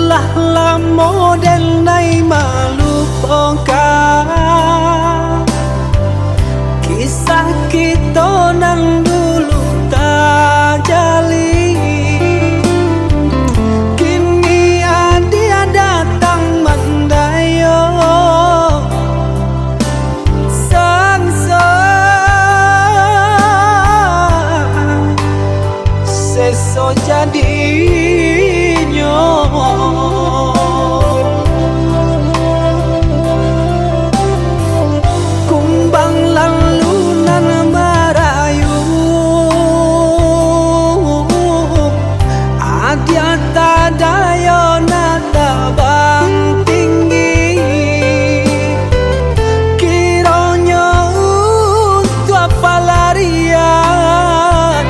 Lah lamo denai malupokan kisah kito nan dulu tajadi. Kini adiak datang mandayo sangsa. Seso jadinyo. Kumbang lalu nan marayu, adiak tadayo nan tabang tinggi. Kironyo untuak palarian,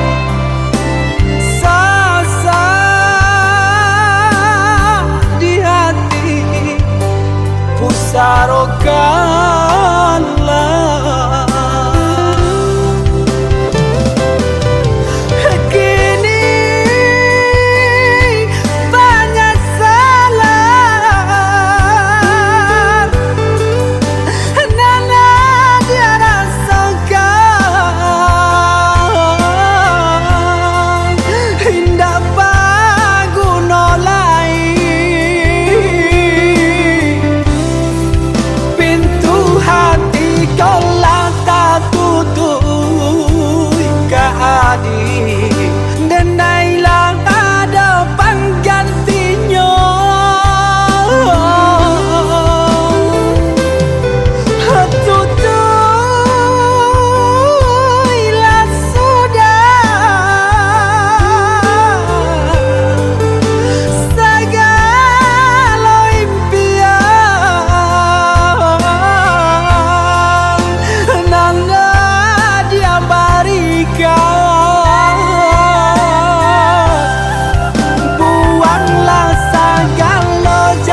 sasak di hati, pusarokanlah. Kini panyasalan nan dirasokan indak baguno lai. Pintu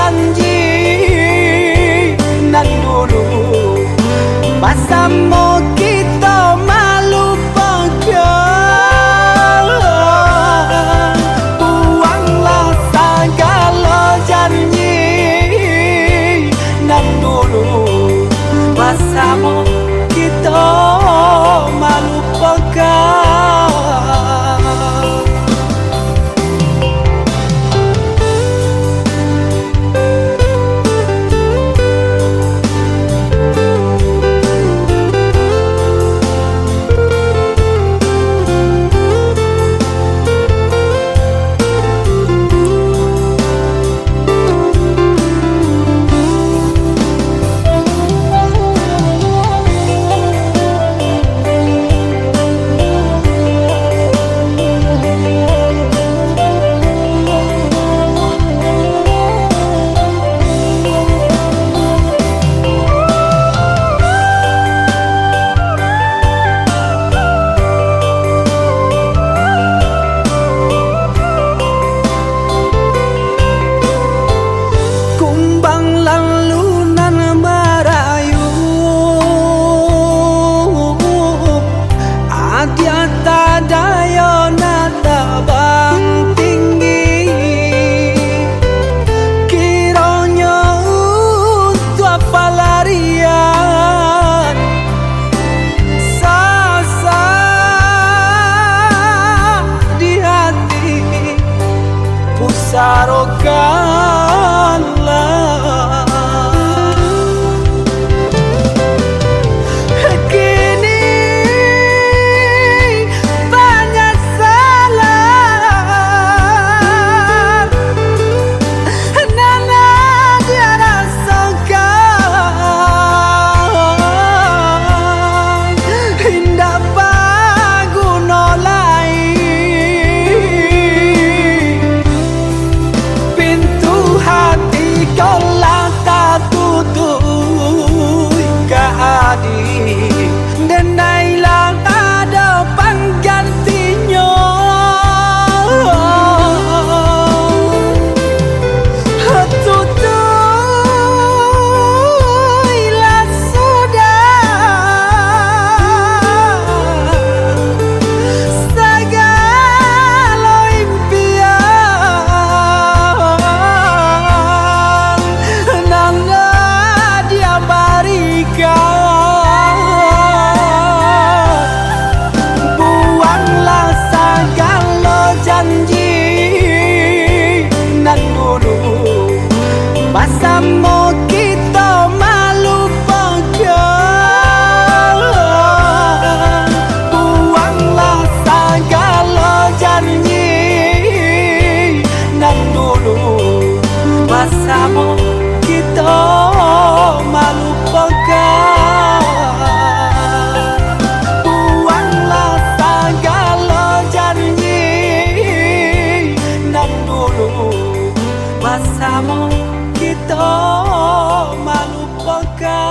Janji nan dulu, basamo kito malupokan. Buanglah sagalo janji nan dulu, basamo kito malupokan. Kumbang lalu nan marayu, adia tadayo nan tabang tinggi. Kironyo untuak palarian, sasak di hati, pusarokanlah. Kini panyasalan nan adia rasokan, indak baguno lai. Pintu hati ko lah tatutuik ka adia, denai lah ado panggantinyo. Tutuiklah sudah sagalo impian nan adia barikan. Buanglah sagalo janji nan dulu, basamo kito malupokan. Buanglah sagalo janji nan dulu, basamo kito malupokan. Buanglah sagalo janji nan dulu, basamo kito malupokan.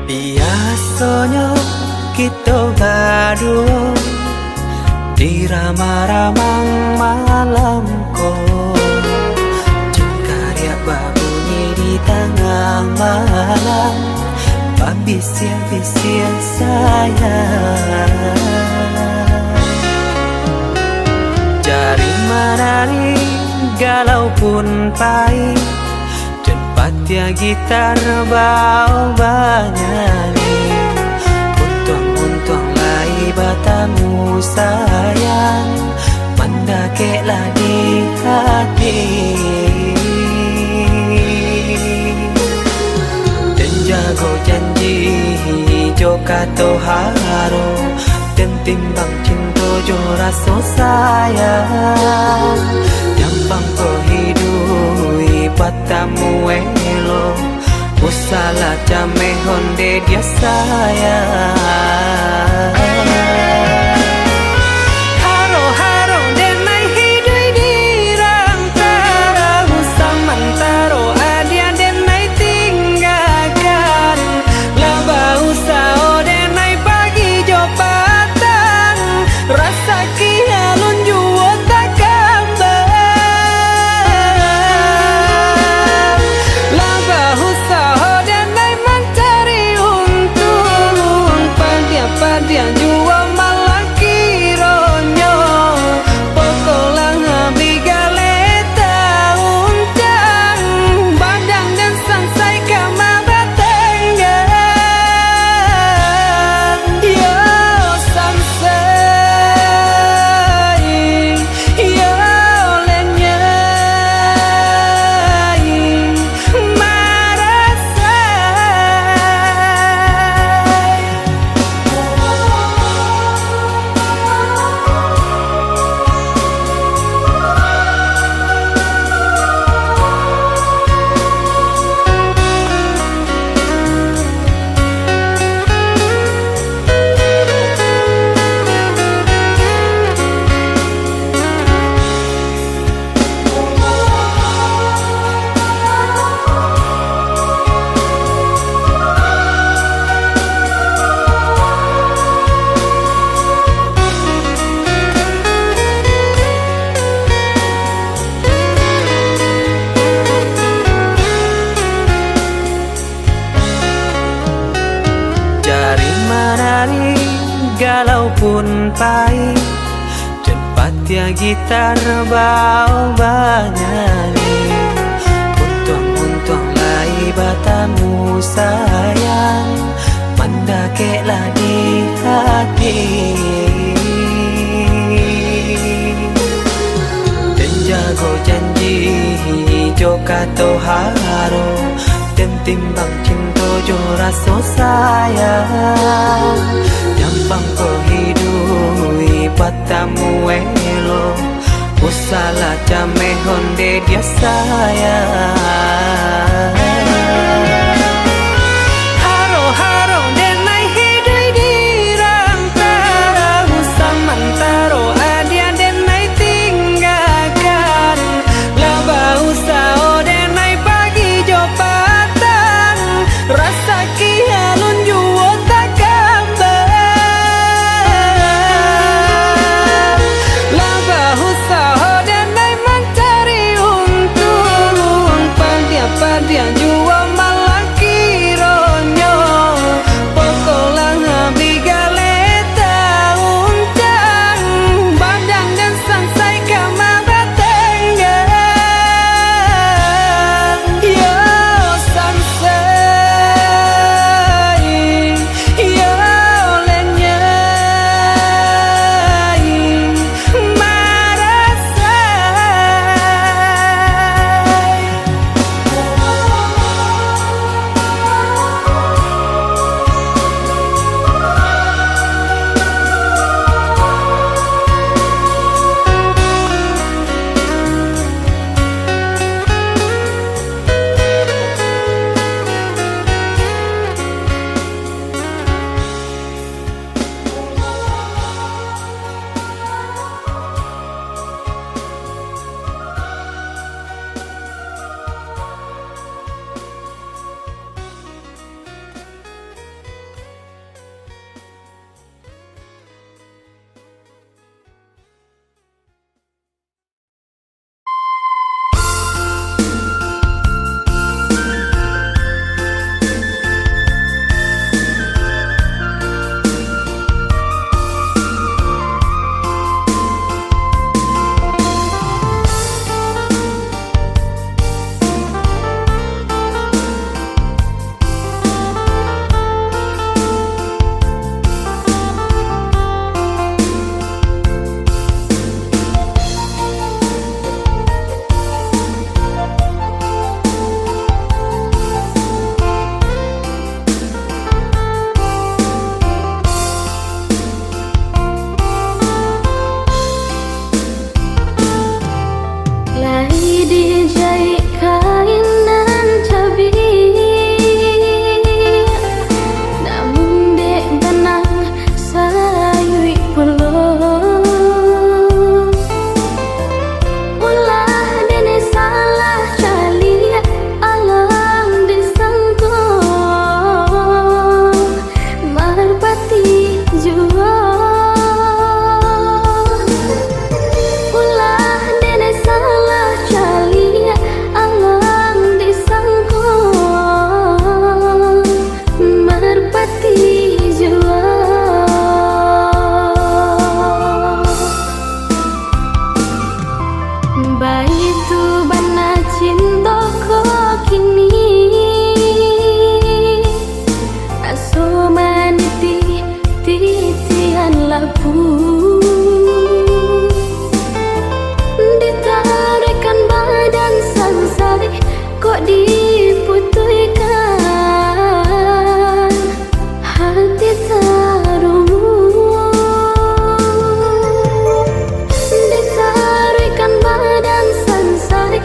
Biasonyo kito baduo di ramang-ramang malam ko, cakariak babunyi di tangah malam, babisiak-bisiak sayang. Jari manari galau pun pai, den patiah gitar bao banyanyi. Untuang-untuang lai batamu sayang, Dakeklah di hati, den jago janji jo kato haro, den timbang cinto jo raso sayang. Nyampang ko hiduik batamu elok, usahlah cameh onde dia sayang. Haro-haro denai hiduik di rantaro, samantaro adia denai tinggakan. Lah bausaho denai pagi jo patang, rasaki alun juo takambang. Lah bausaho denai mancari untuang, padiah-padiah juo malah kironyo. Pokoklah abih galeh tauncang, badan den sansai ka mabatanggang. Yo sansai, yo lenyai, marasai. Cari manari galau pun pai, den patiah gitar bao banyanyi. Untuang-untuang lai batamu sayang, mandakeklah di hati. Den jago janji jo kato haro, den timbang cinto jo raso sayang. Nyampang ko hiduik batamu elok, usahlah cameh onde dia sayang. Haro-haro denai hiduik di rantaro, samantaro adia denai tinggakan. Lah bausaho denai pagi jo patang, rasaki alun juo takambang. Lah bausaho denai mancari untuang, padiah-padiah Dijaik kain nan cabiak, namun dek banang sayuik pulo. Ulah dek salah caliak, alang disangko marpati juo. Ulah dek salah caliak, alang disangko marpati juo. Baitu bana cinto ko kini, raso maniti titian labu. Ditaruihkan badan sansari, kok diputuihkan hati tarungu. Ditaruihkan badan sansari,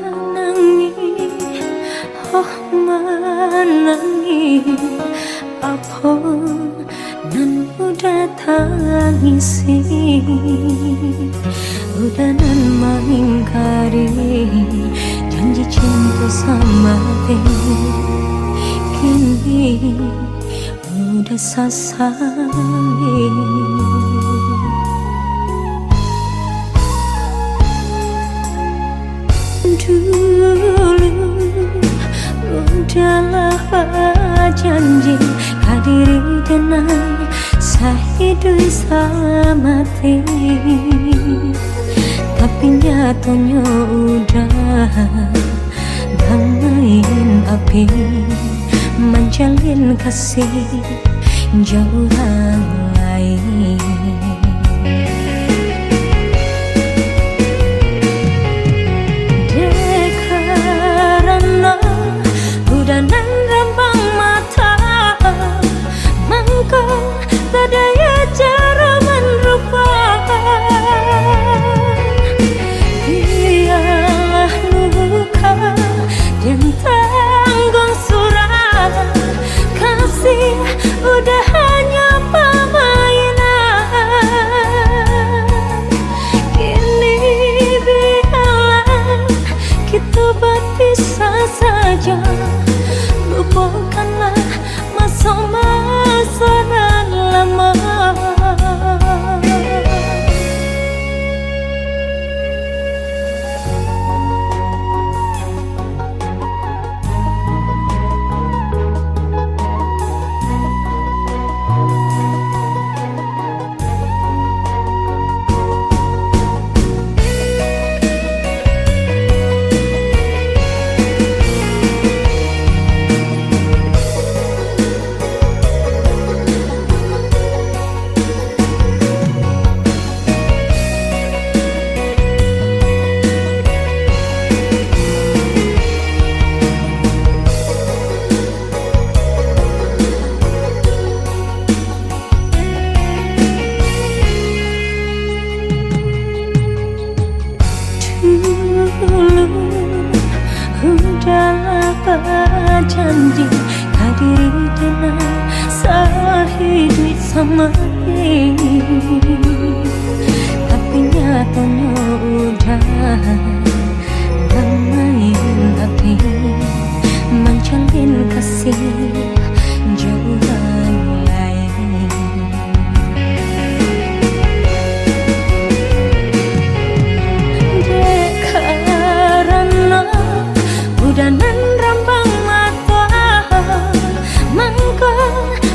Manangih, oh manangih, apo nan Uda tangisi? Uda nan maingkari janji cinto samati, kini Uda sasali. Dulu Uda lah bajanji ka diri denai sahiduik samati, tapi nyatonyo Uda bamain api, manjalin kasih jo urang lain. Dek karano Uda nan rambang mato, mangko tadaya caro manrupa. Bialah luka den tangguang surang, kasih Uda hanyo pamainan. Kini bialah kito bapisah sajo, lupokanlah maso-maso nan lamo. Dulu Uda lah bajanji ka diri denai sahiduik samati, tapi nyatonyo Uda bamain api, manjalin kasih jo urang lain. Dek karano Uda nan rambang mato, mangko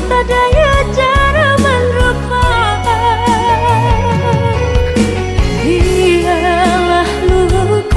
tadaya caro manrupa. Bialah luko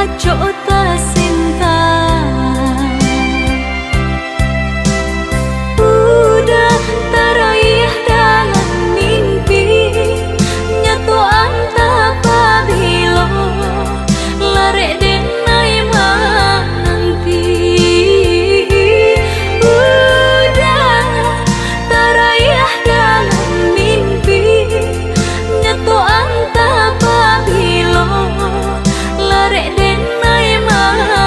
Cok tasinta, udah tarayah dalam mimpi, nyato antah pabilo, larek denai mananti. Udah tarayah dalam mimpi, nyato antah pabilo, larek denai mananti.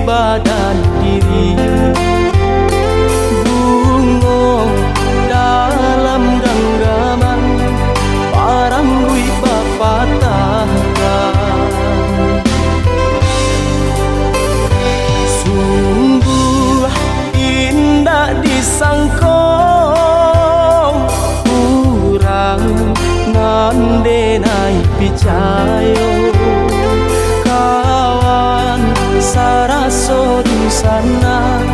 badan diri. Bungo dalam ganggaman, barangguik bapatahkan. Sungguah indak disangko, urang nan denai picayo, kawan saraso dunsanak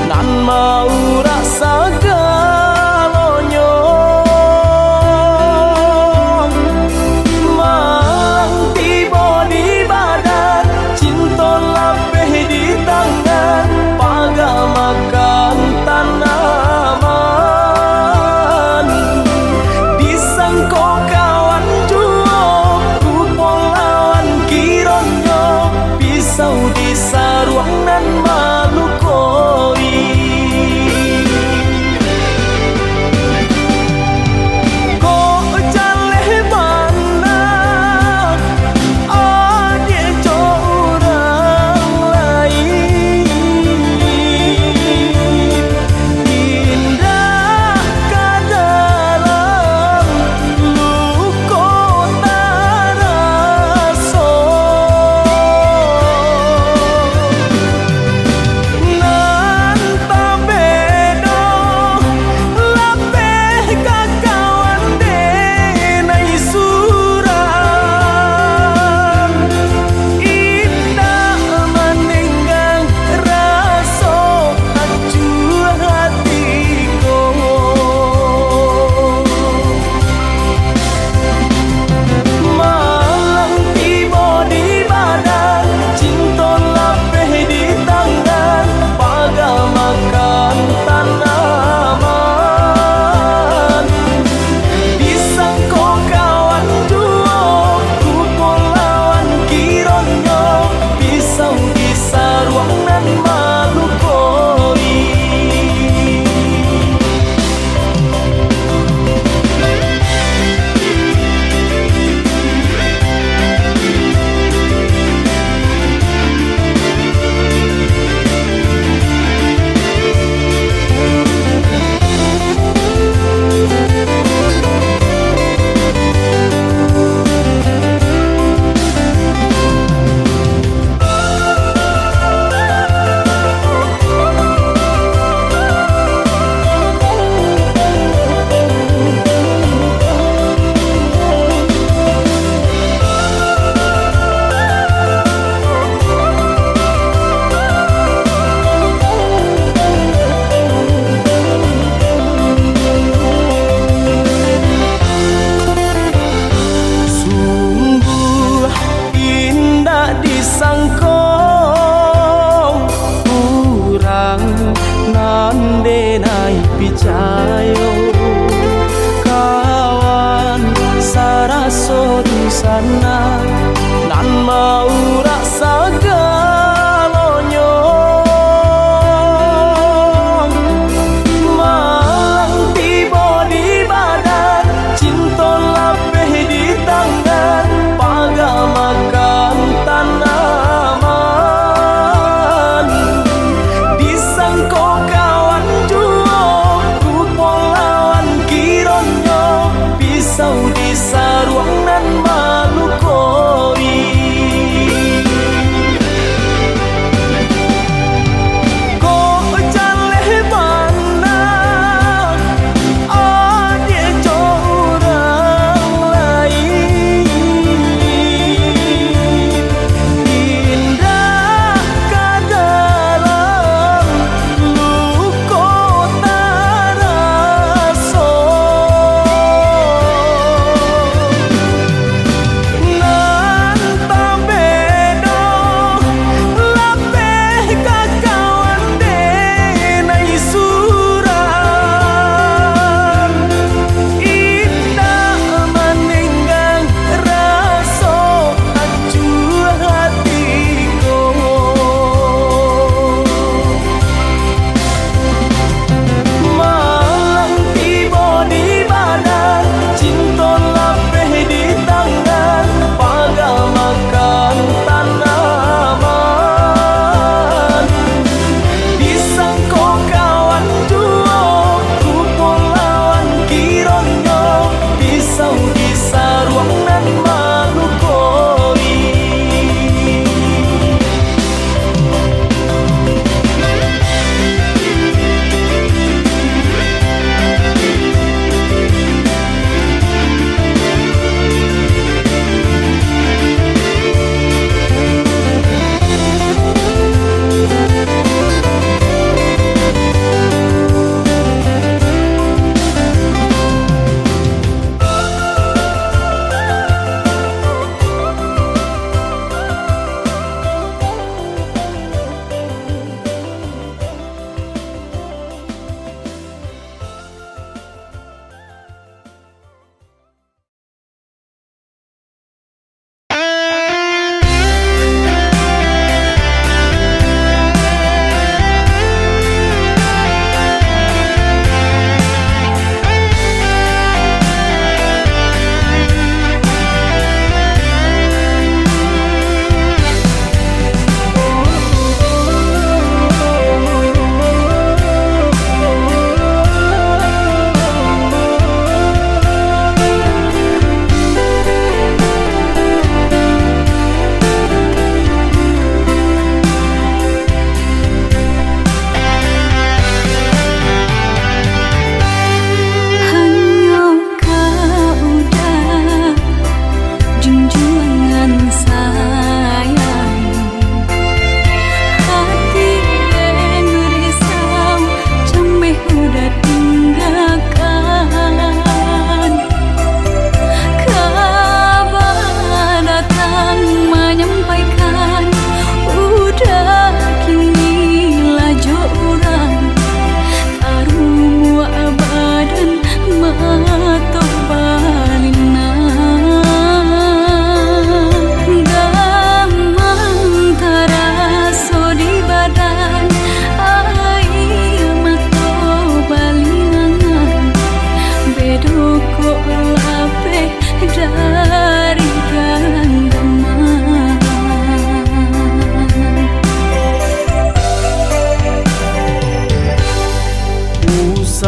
nan maurak sagalonyo. Mang tibo di badan, cinto lapeh di tangan, paga makan tanaman. Disangko kawan juo, rupo lawan kironyo, pisau di saruang nan maluko.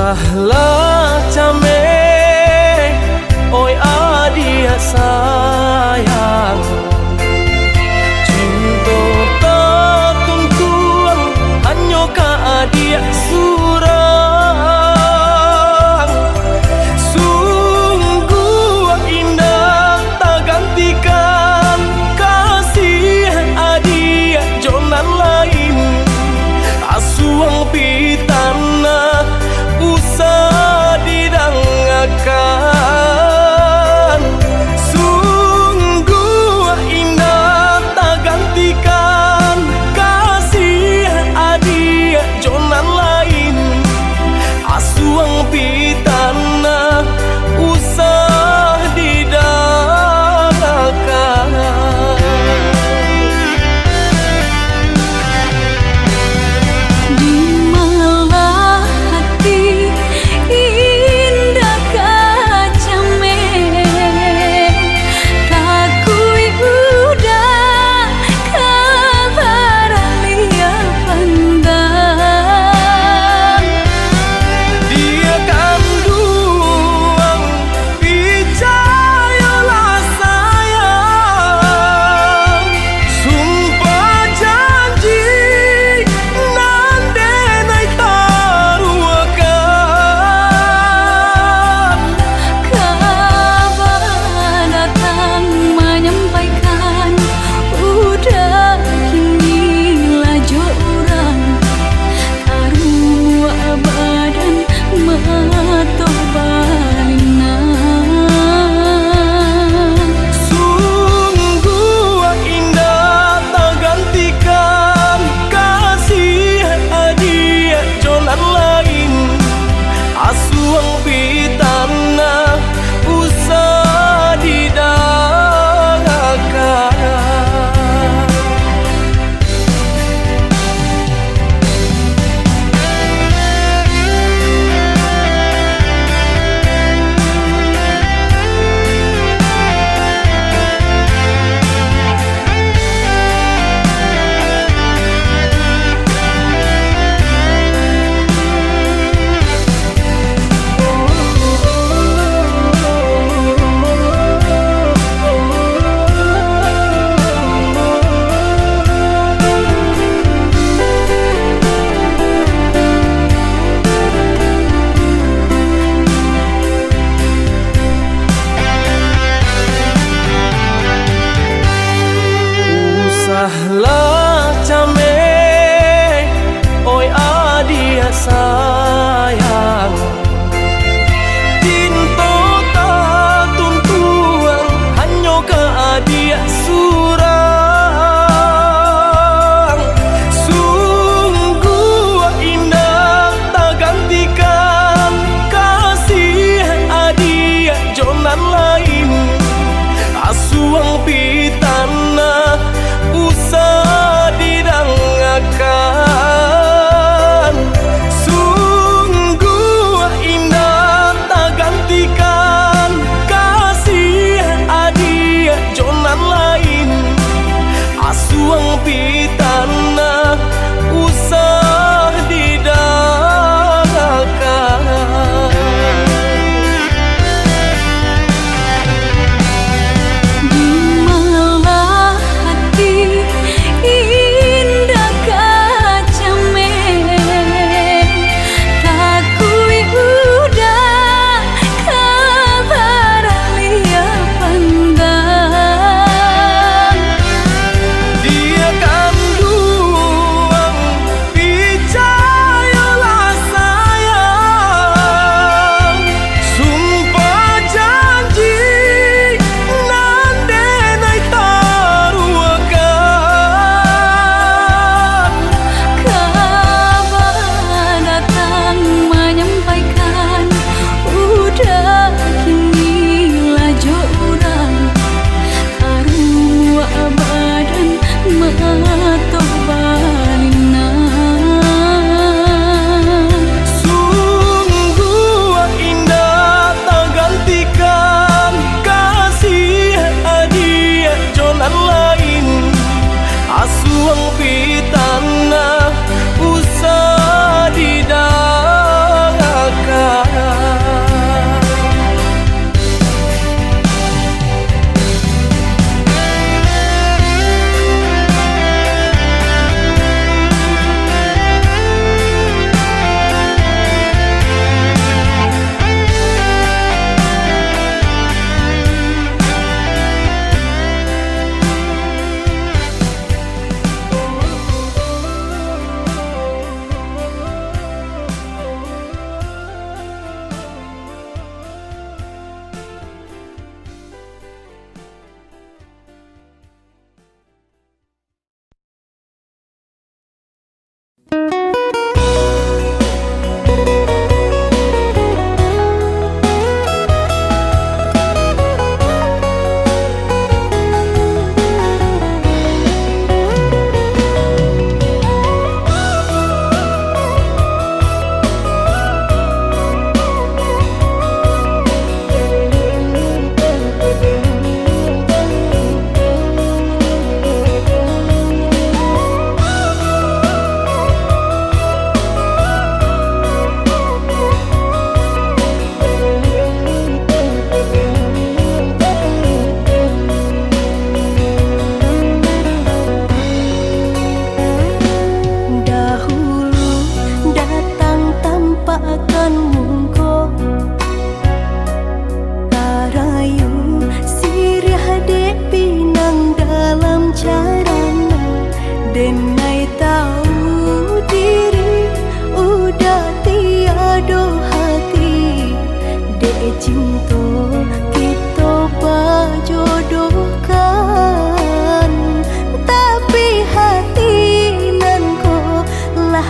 Lah cameh, oi adiak sayang, cinto tatuntuang hanyo ka adiak surang. Sungguah indak tagantikan kasih adiak jo nan lain. Asuang pitanah usah didangakan. Su-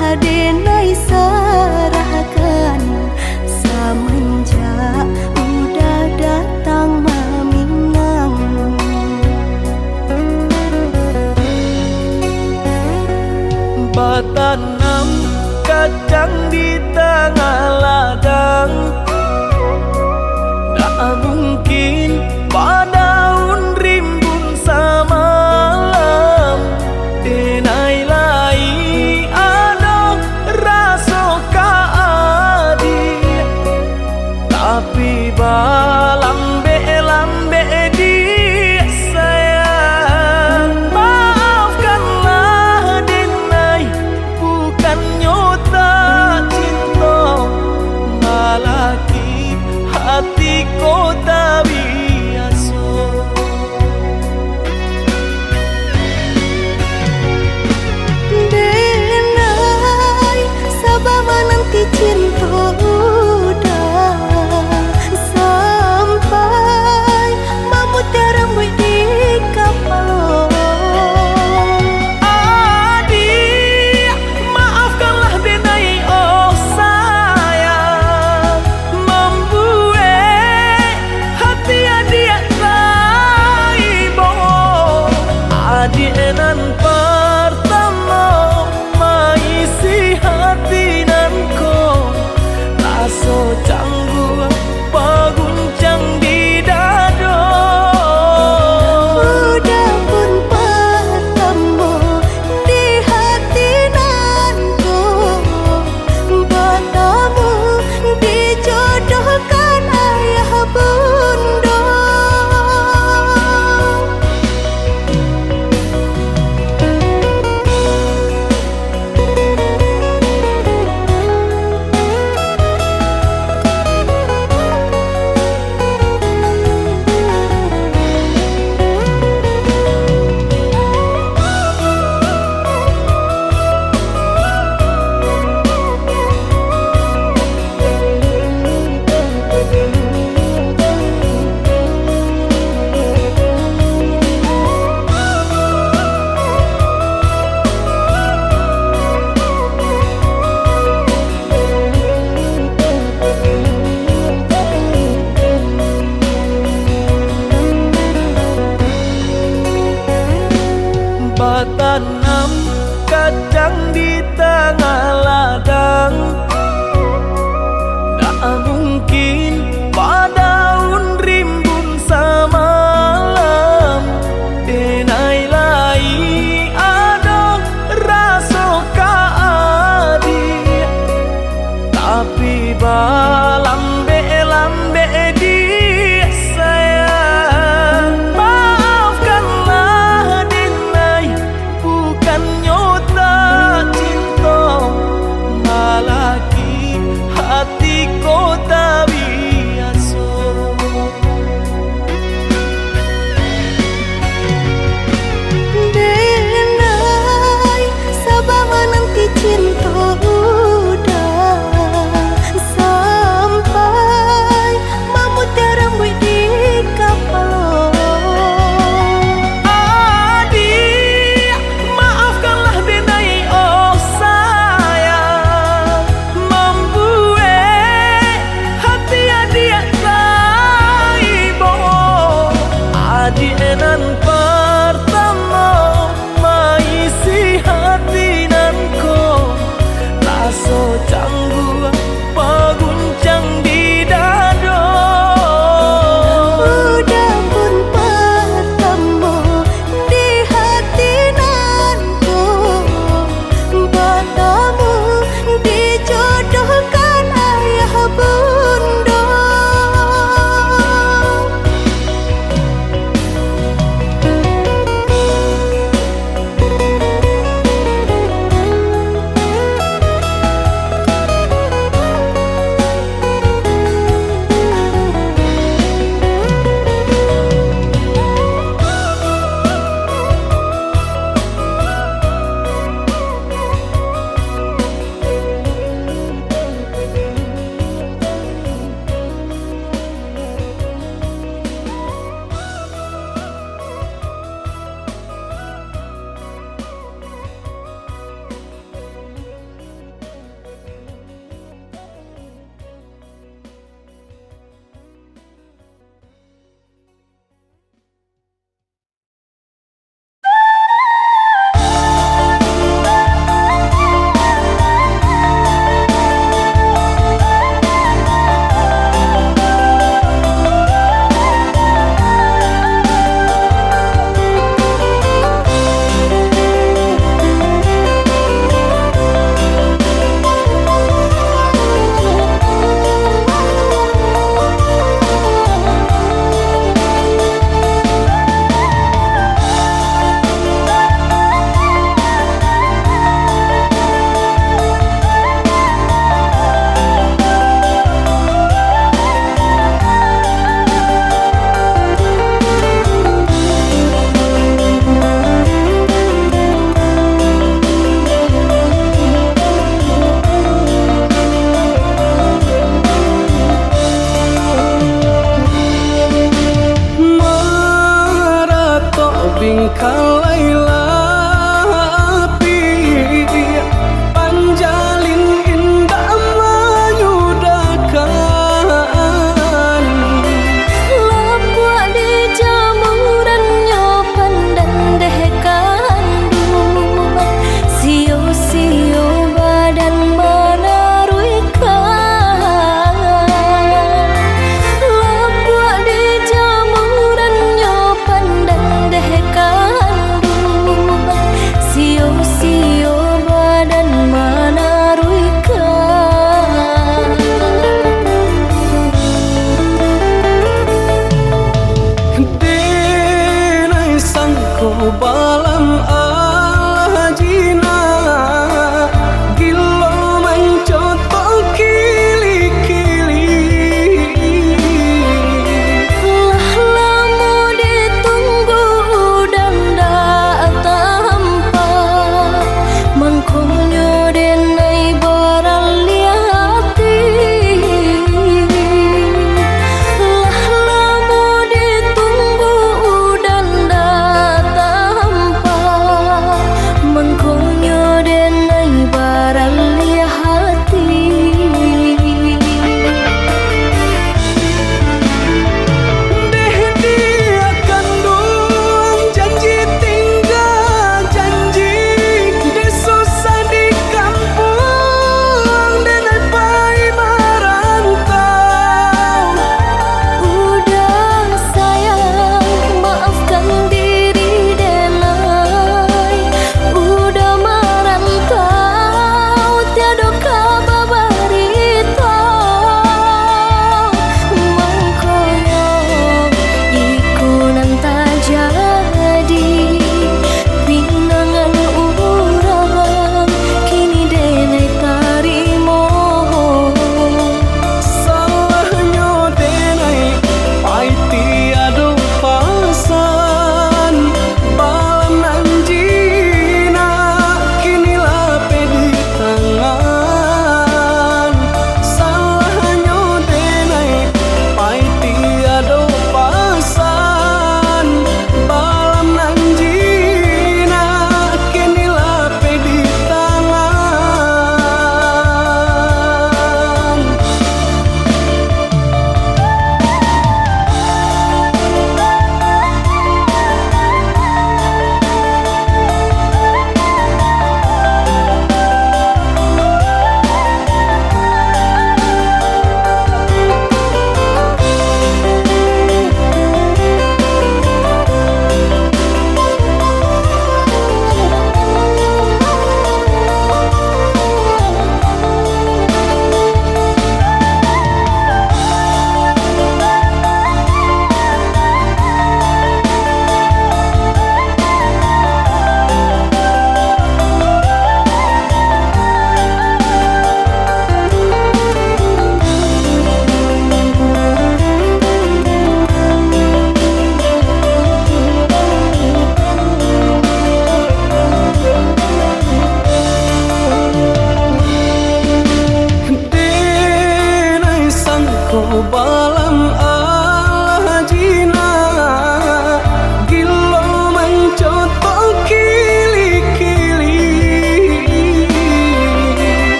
Denai sarahkan, samanjak udah datang maminang. Batanam kacang di tangah ladang, dak mungkin badaun rimbun samalam. Denai lai ado raso ka adiak, tapi balambek-lambek disayang. Maafkanlah denai, bukannyo tak cinto, malah ki hati ko tak biaso.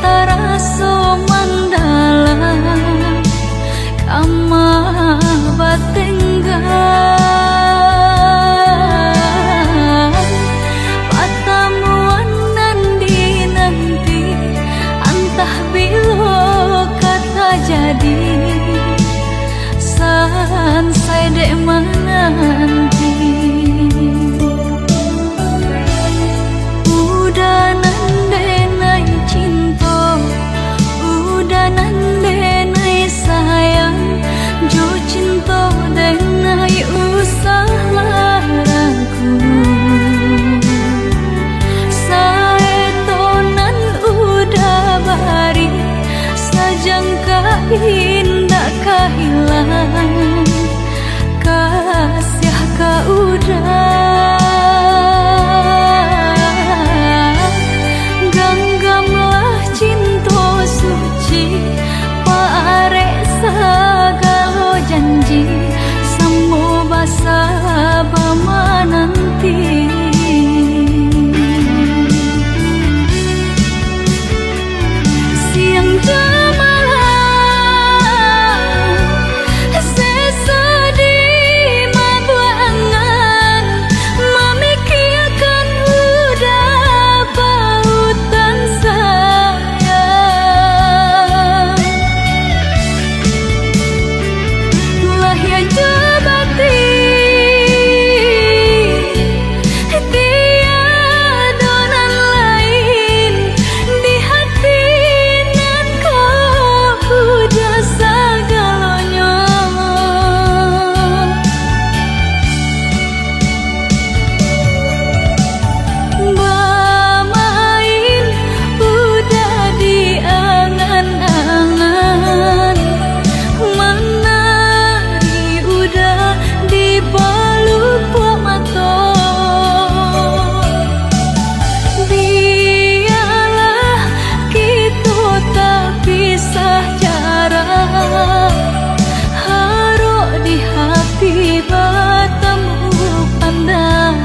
Taraso mandalam, kama batenggang. Patamuan nan dinanti, antah bilo ka tajadi, sansai dek mananti. Uda nan denai cinto, uda nan denai sayang, jo cinto denai usah ragu. Saeto nan uda bari, sajangka indak ka hilang. Kasiah ka uda, ganggamlah cinto suci, parek sagalo janji, samo basa bamananti. Siang jo malam, seso di mabuak angan, mamikiakan uda pautan sayang. Lahia jo batin, tiado nan lain, di hati nan ko uda sagalonyo. Bamain uda di angan-angan, manari uda di palupuak mato. Bialah kito tapisah jarak, harok di hati batamu pandang.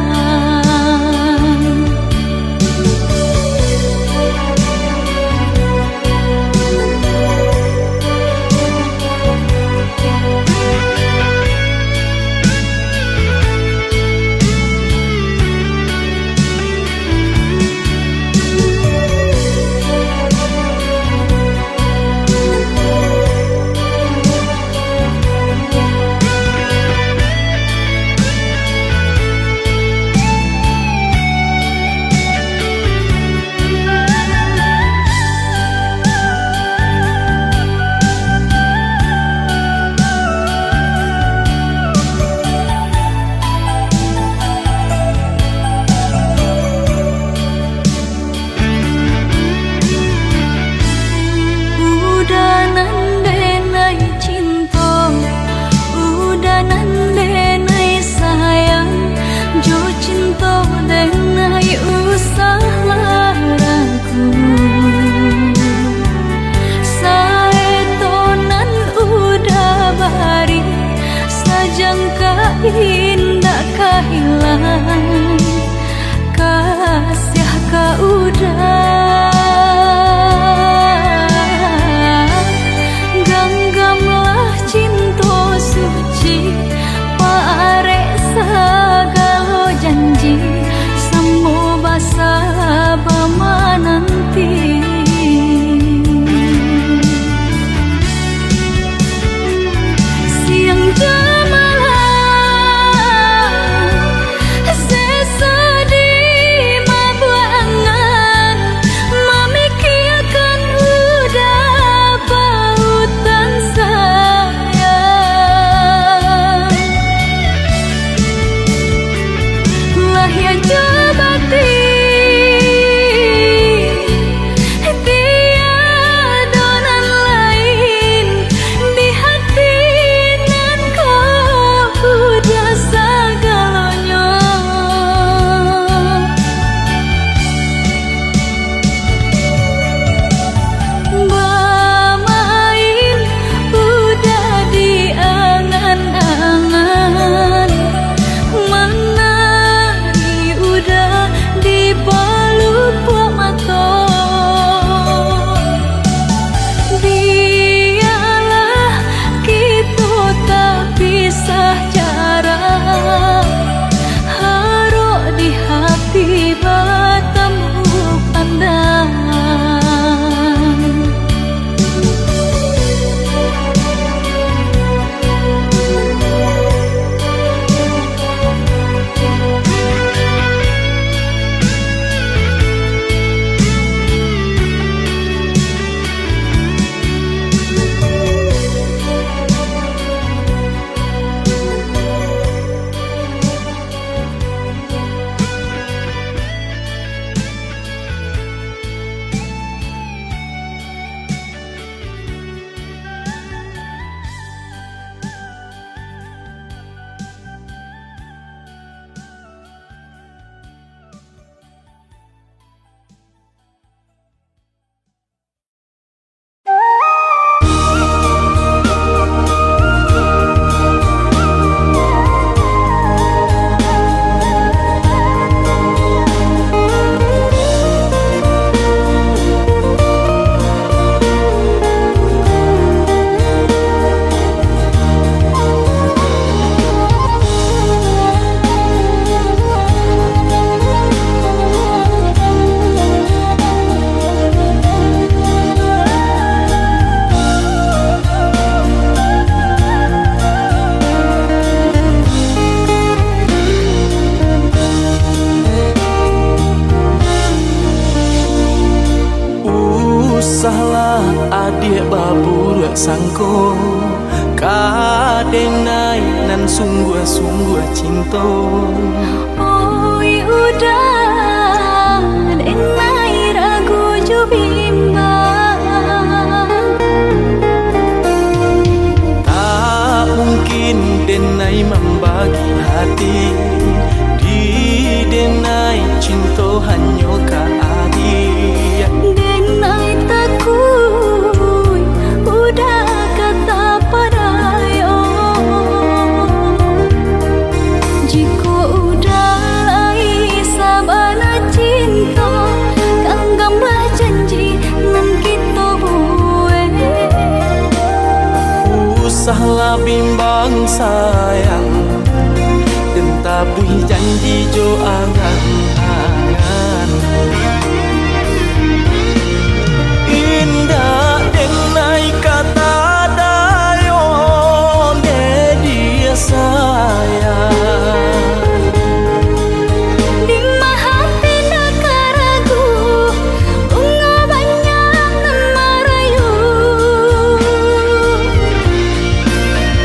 Uda nan denai cinto, uda nan denai sayang, jo cinto denai usah ragu. Saeto nan uda bari, sajangka indak ka hilang. Kasiah ka uda, ganggamlah cinto suci, parek sagalo janji, samo basa bamananti. Siang jo malam, seso di mabuak angan, mamikiakan uda pautan sayang. Lahia jo batin, tiado nan lain, di hati nan ko uda sagalonyo. Bamain uda di angan-angan, manari uda Adiak baburuak sangko ka denai nan sungguah-sungguah cinto. Oi uda, denai ragu jo bimbang. Tak mungkin denai mambagi hati, di denai cinto hanyo ka adiak. Denai takuik uda ka tapadayo. Jikok uda lai sabana cinto, ganggamlah janji nan kito buek. Usahlah bimbang sayang, den tabuih janji jo angan-angan. Indak denai ka tadayo, dek dia sayang. Di ma hati ndak ka ragu, bungo banyak nan marayu.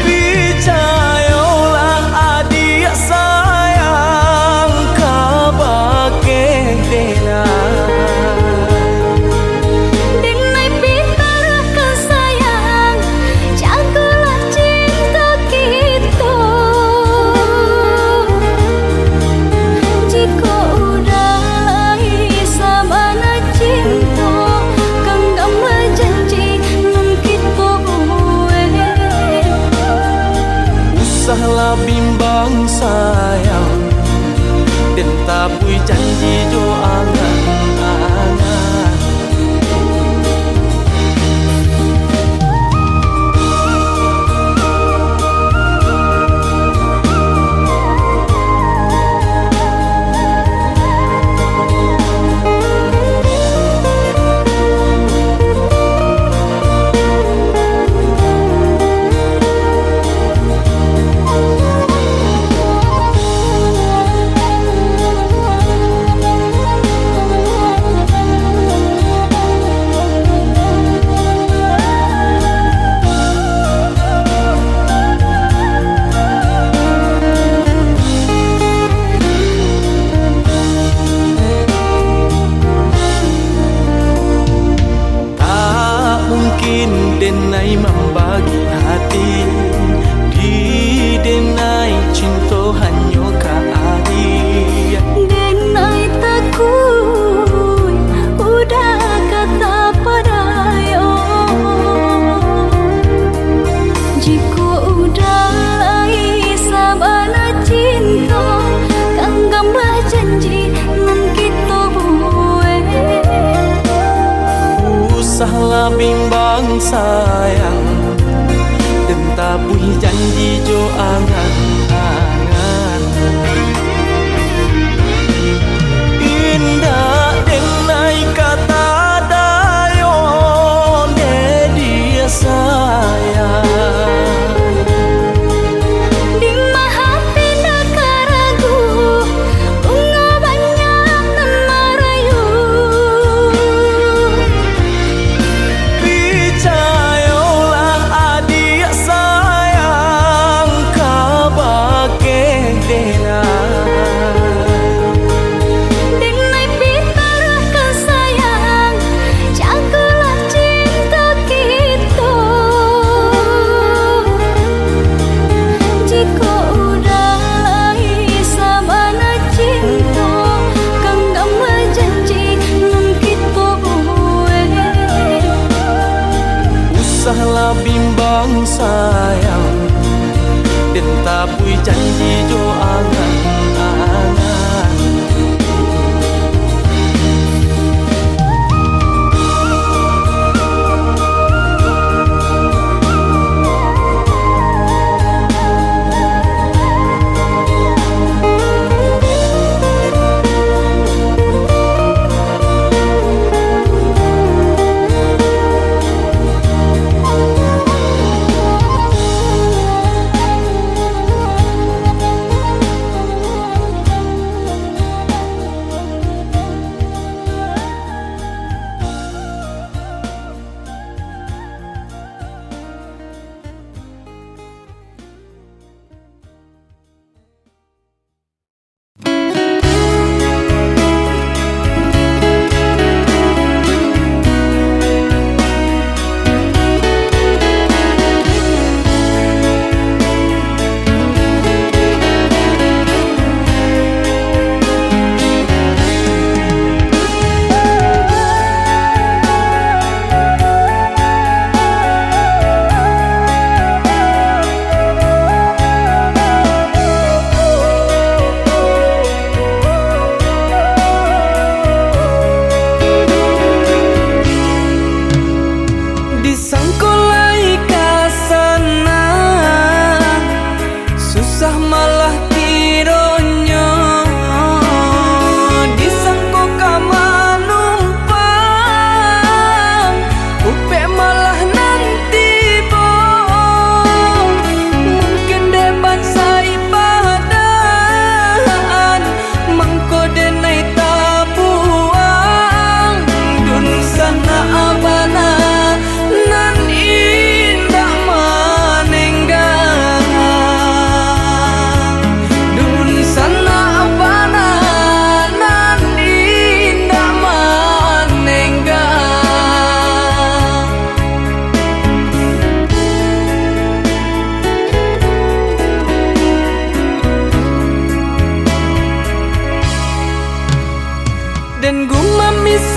Picayolah adiak sayang kabake denai. Denai pitarahkan sayang, jagolah cinto kito. Jikok uda lai sabana cinto, ganggamlah janji nan kito buek. Usahlah bimbang sayang, den tabuih janji jo angan-angan. Tak mungkin denai mambagi hati, di denai cinto hanyo ka adiak. Denai takuik uda ka tapadayo. Jikok uda lai sabana cinto, ganggamlah janji nan kito buek. Usahlah bimbang sayang, den tabuih janji jo angan-angan. Indak denai ka tadayo, dek dia sayang. Di ma hati ndak ka ragu, bungo banyak nan marayu. Picayolah adiak sayang kabake denai. Denai pitarahkan sayang, jagolah cinto kito. Jikok uda lai sabana cinto, ganggamlah janji nan kito buek. Usahlah bimbang sayang, den tabuih janji jo angan-angan.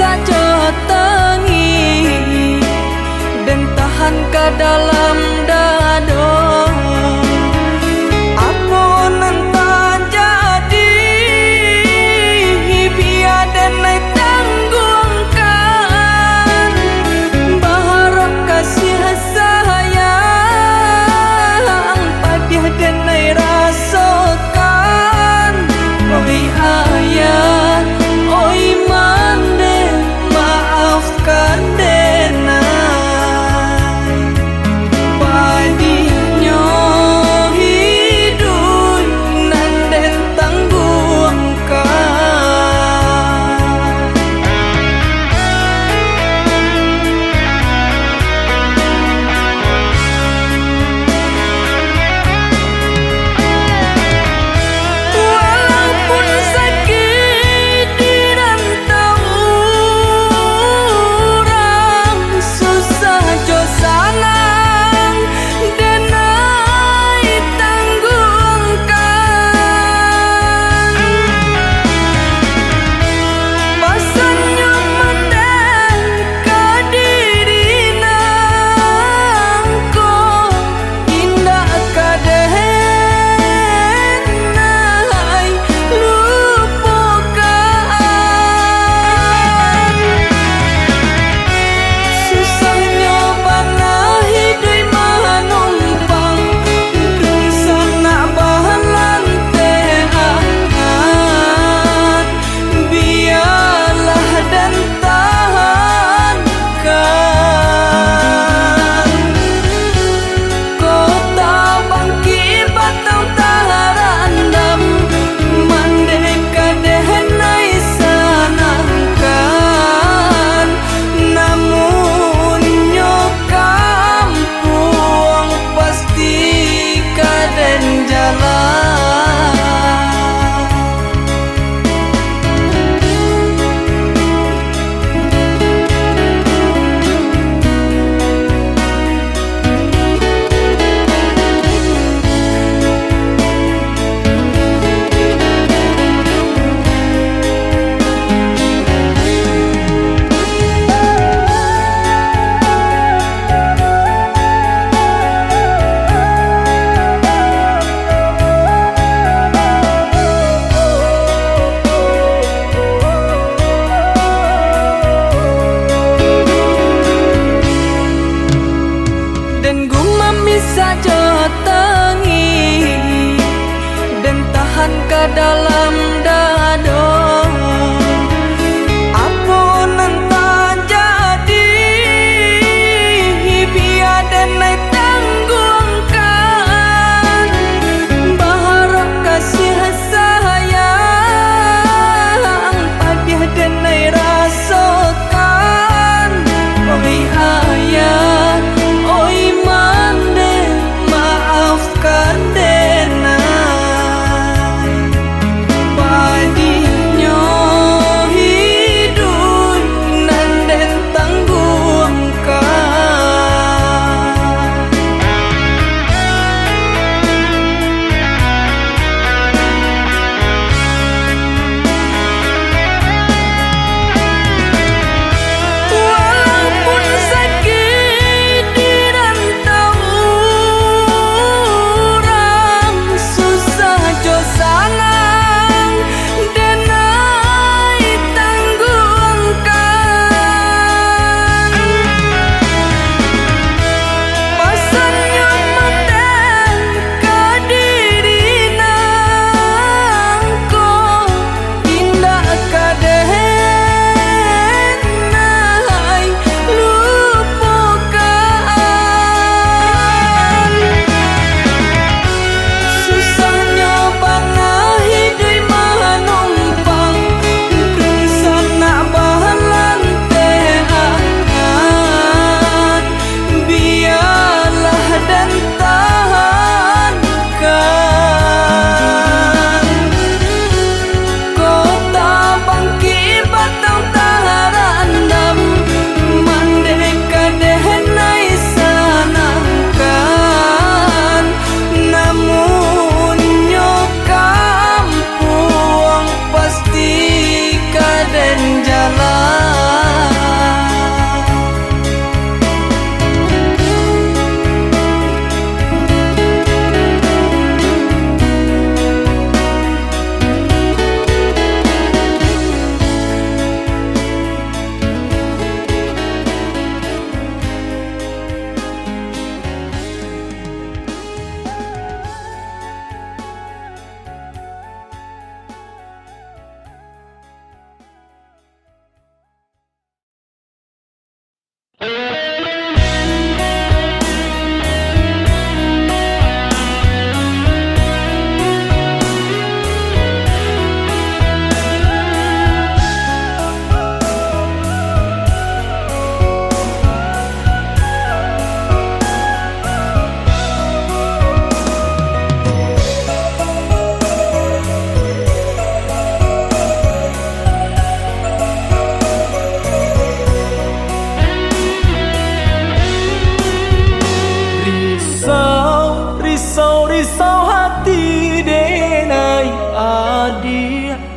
Ajo tangih, den tahan ka dalam dado. Apo nan tajadi, bia den ai tangguangkan. Baharap kasih sayang, padiah den ai rasokan. Oi ayah, oi mande, maafkan den ai.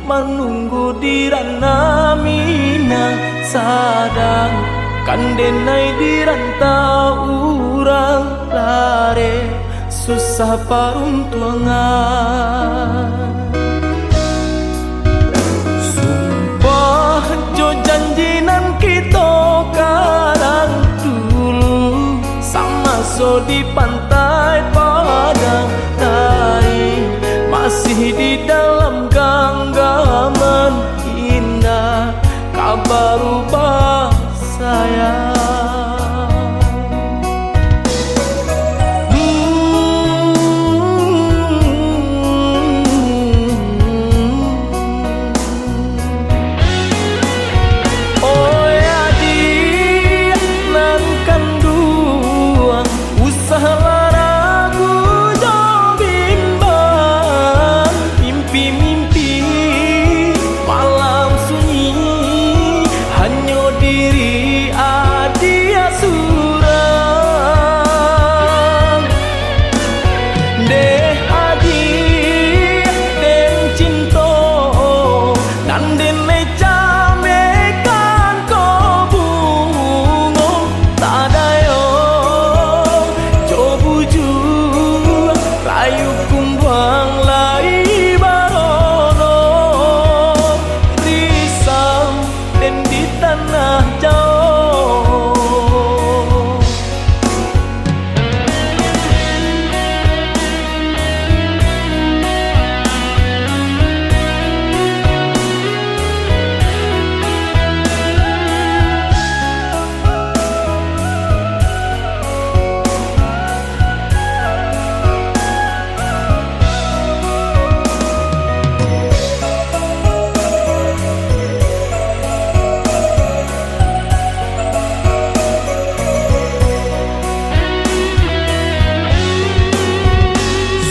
Manunggu di Ranah Minang, sadang kan denai di rantau urang, lareh susah paruntuangan. Sumpah jo janji nan kito karang dulu, samaso di Pantai Padang, tai masih di dalam ganggaman, indak ka barubah sayang. Oi adiak nan kanduang, usahlah ragu jo bimbang. Mimpi-mimpi malam sunyi, hanyo diri adiak surang. Deh adiak, den cinto nan denai camehkan ko bungo, tadayo jo bujua, rayu kumbuang lai barono, risau den di tanah jauah.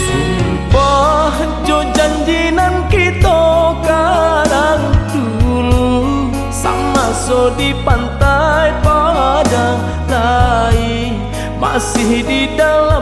Sumpah jo janji nan kito karang dulu, samaso di Pantai Padang, lai masih di dalam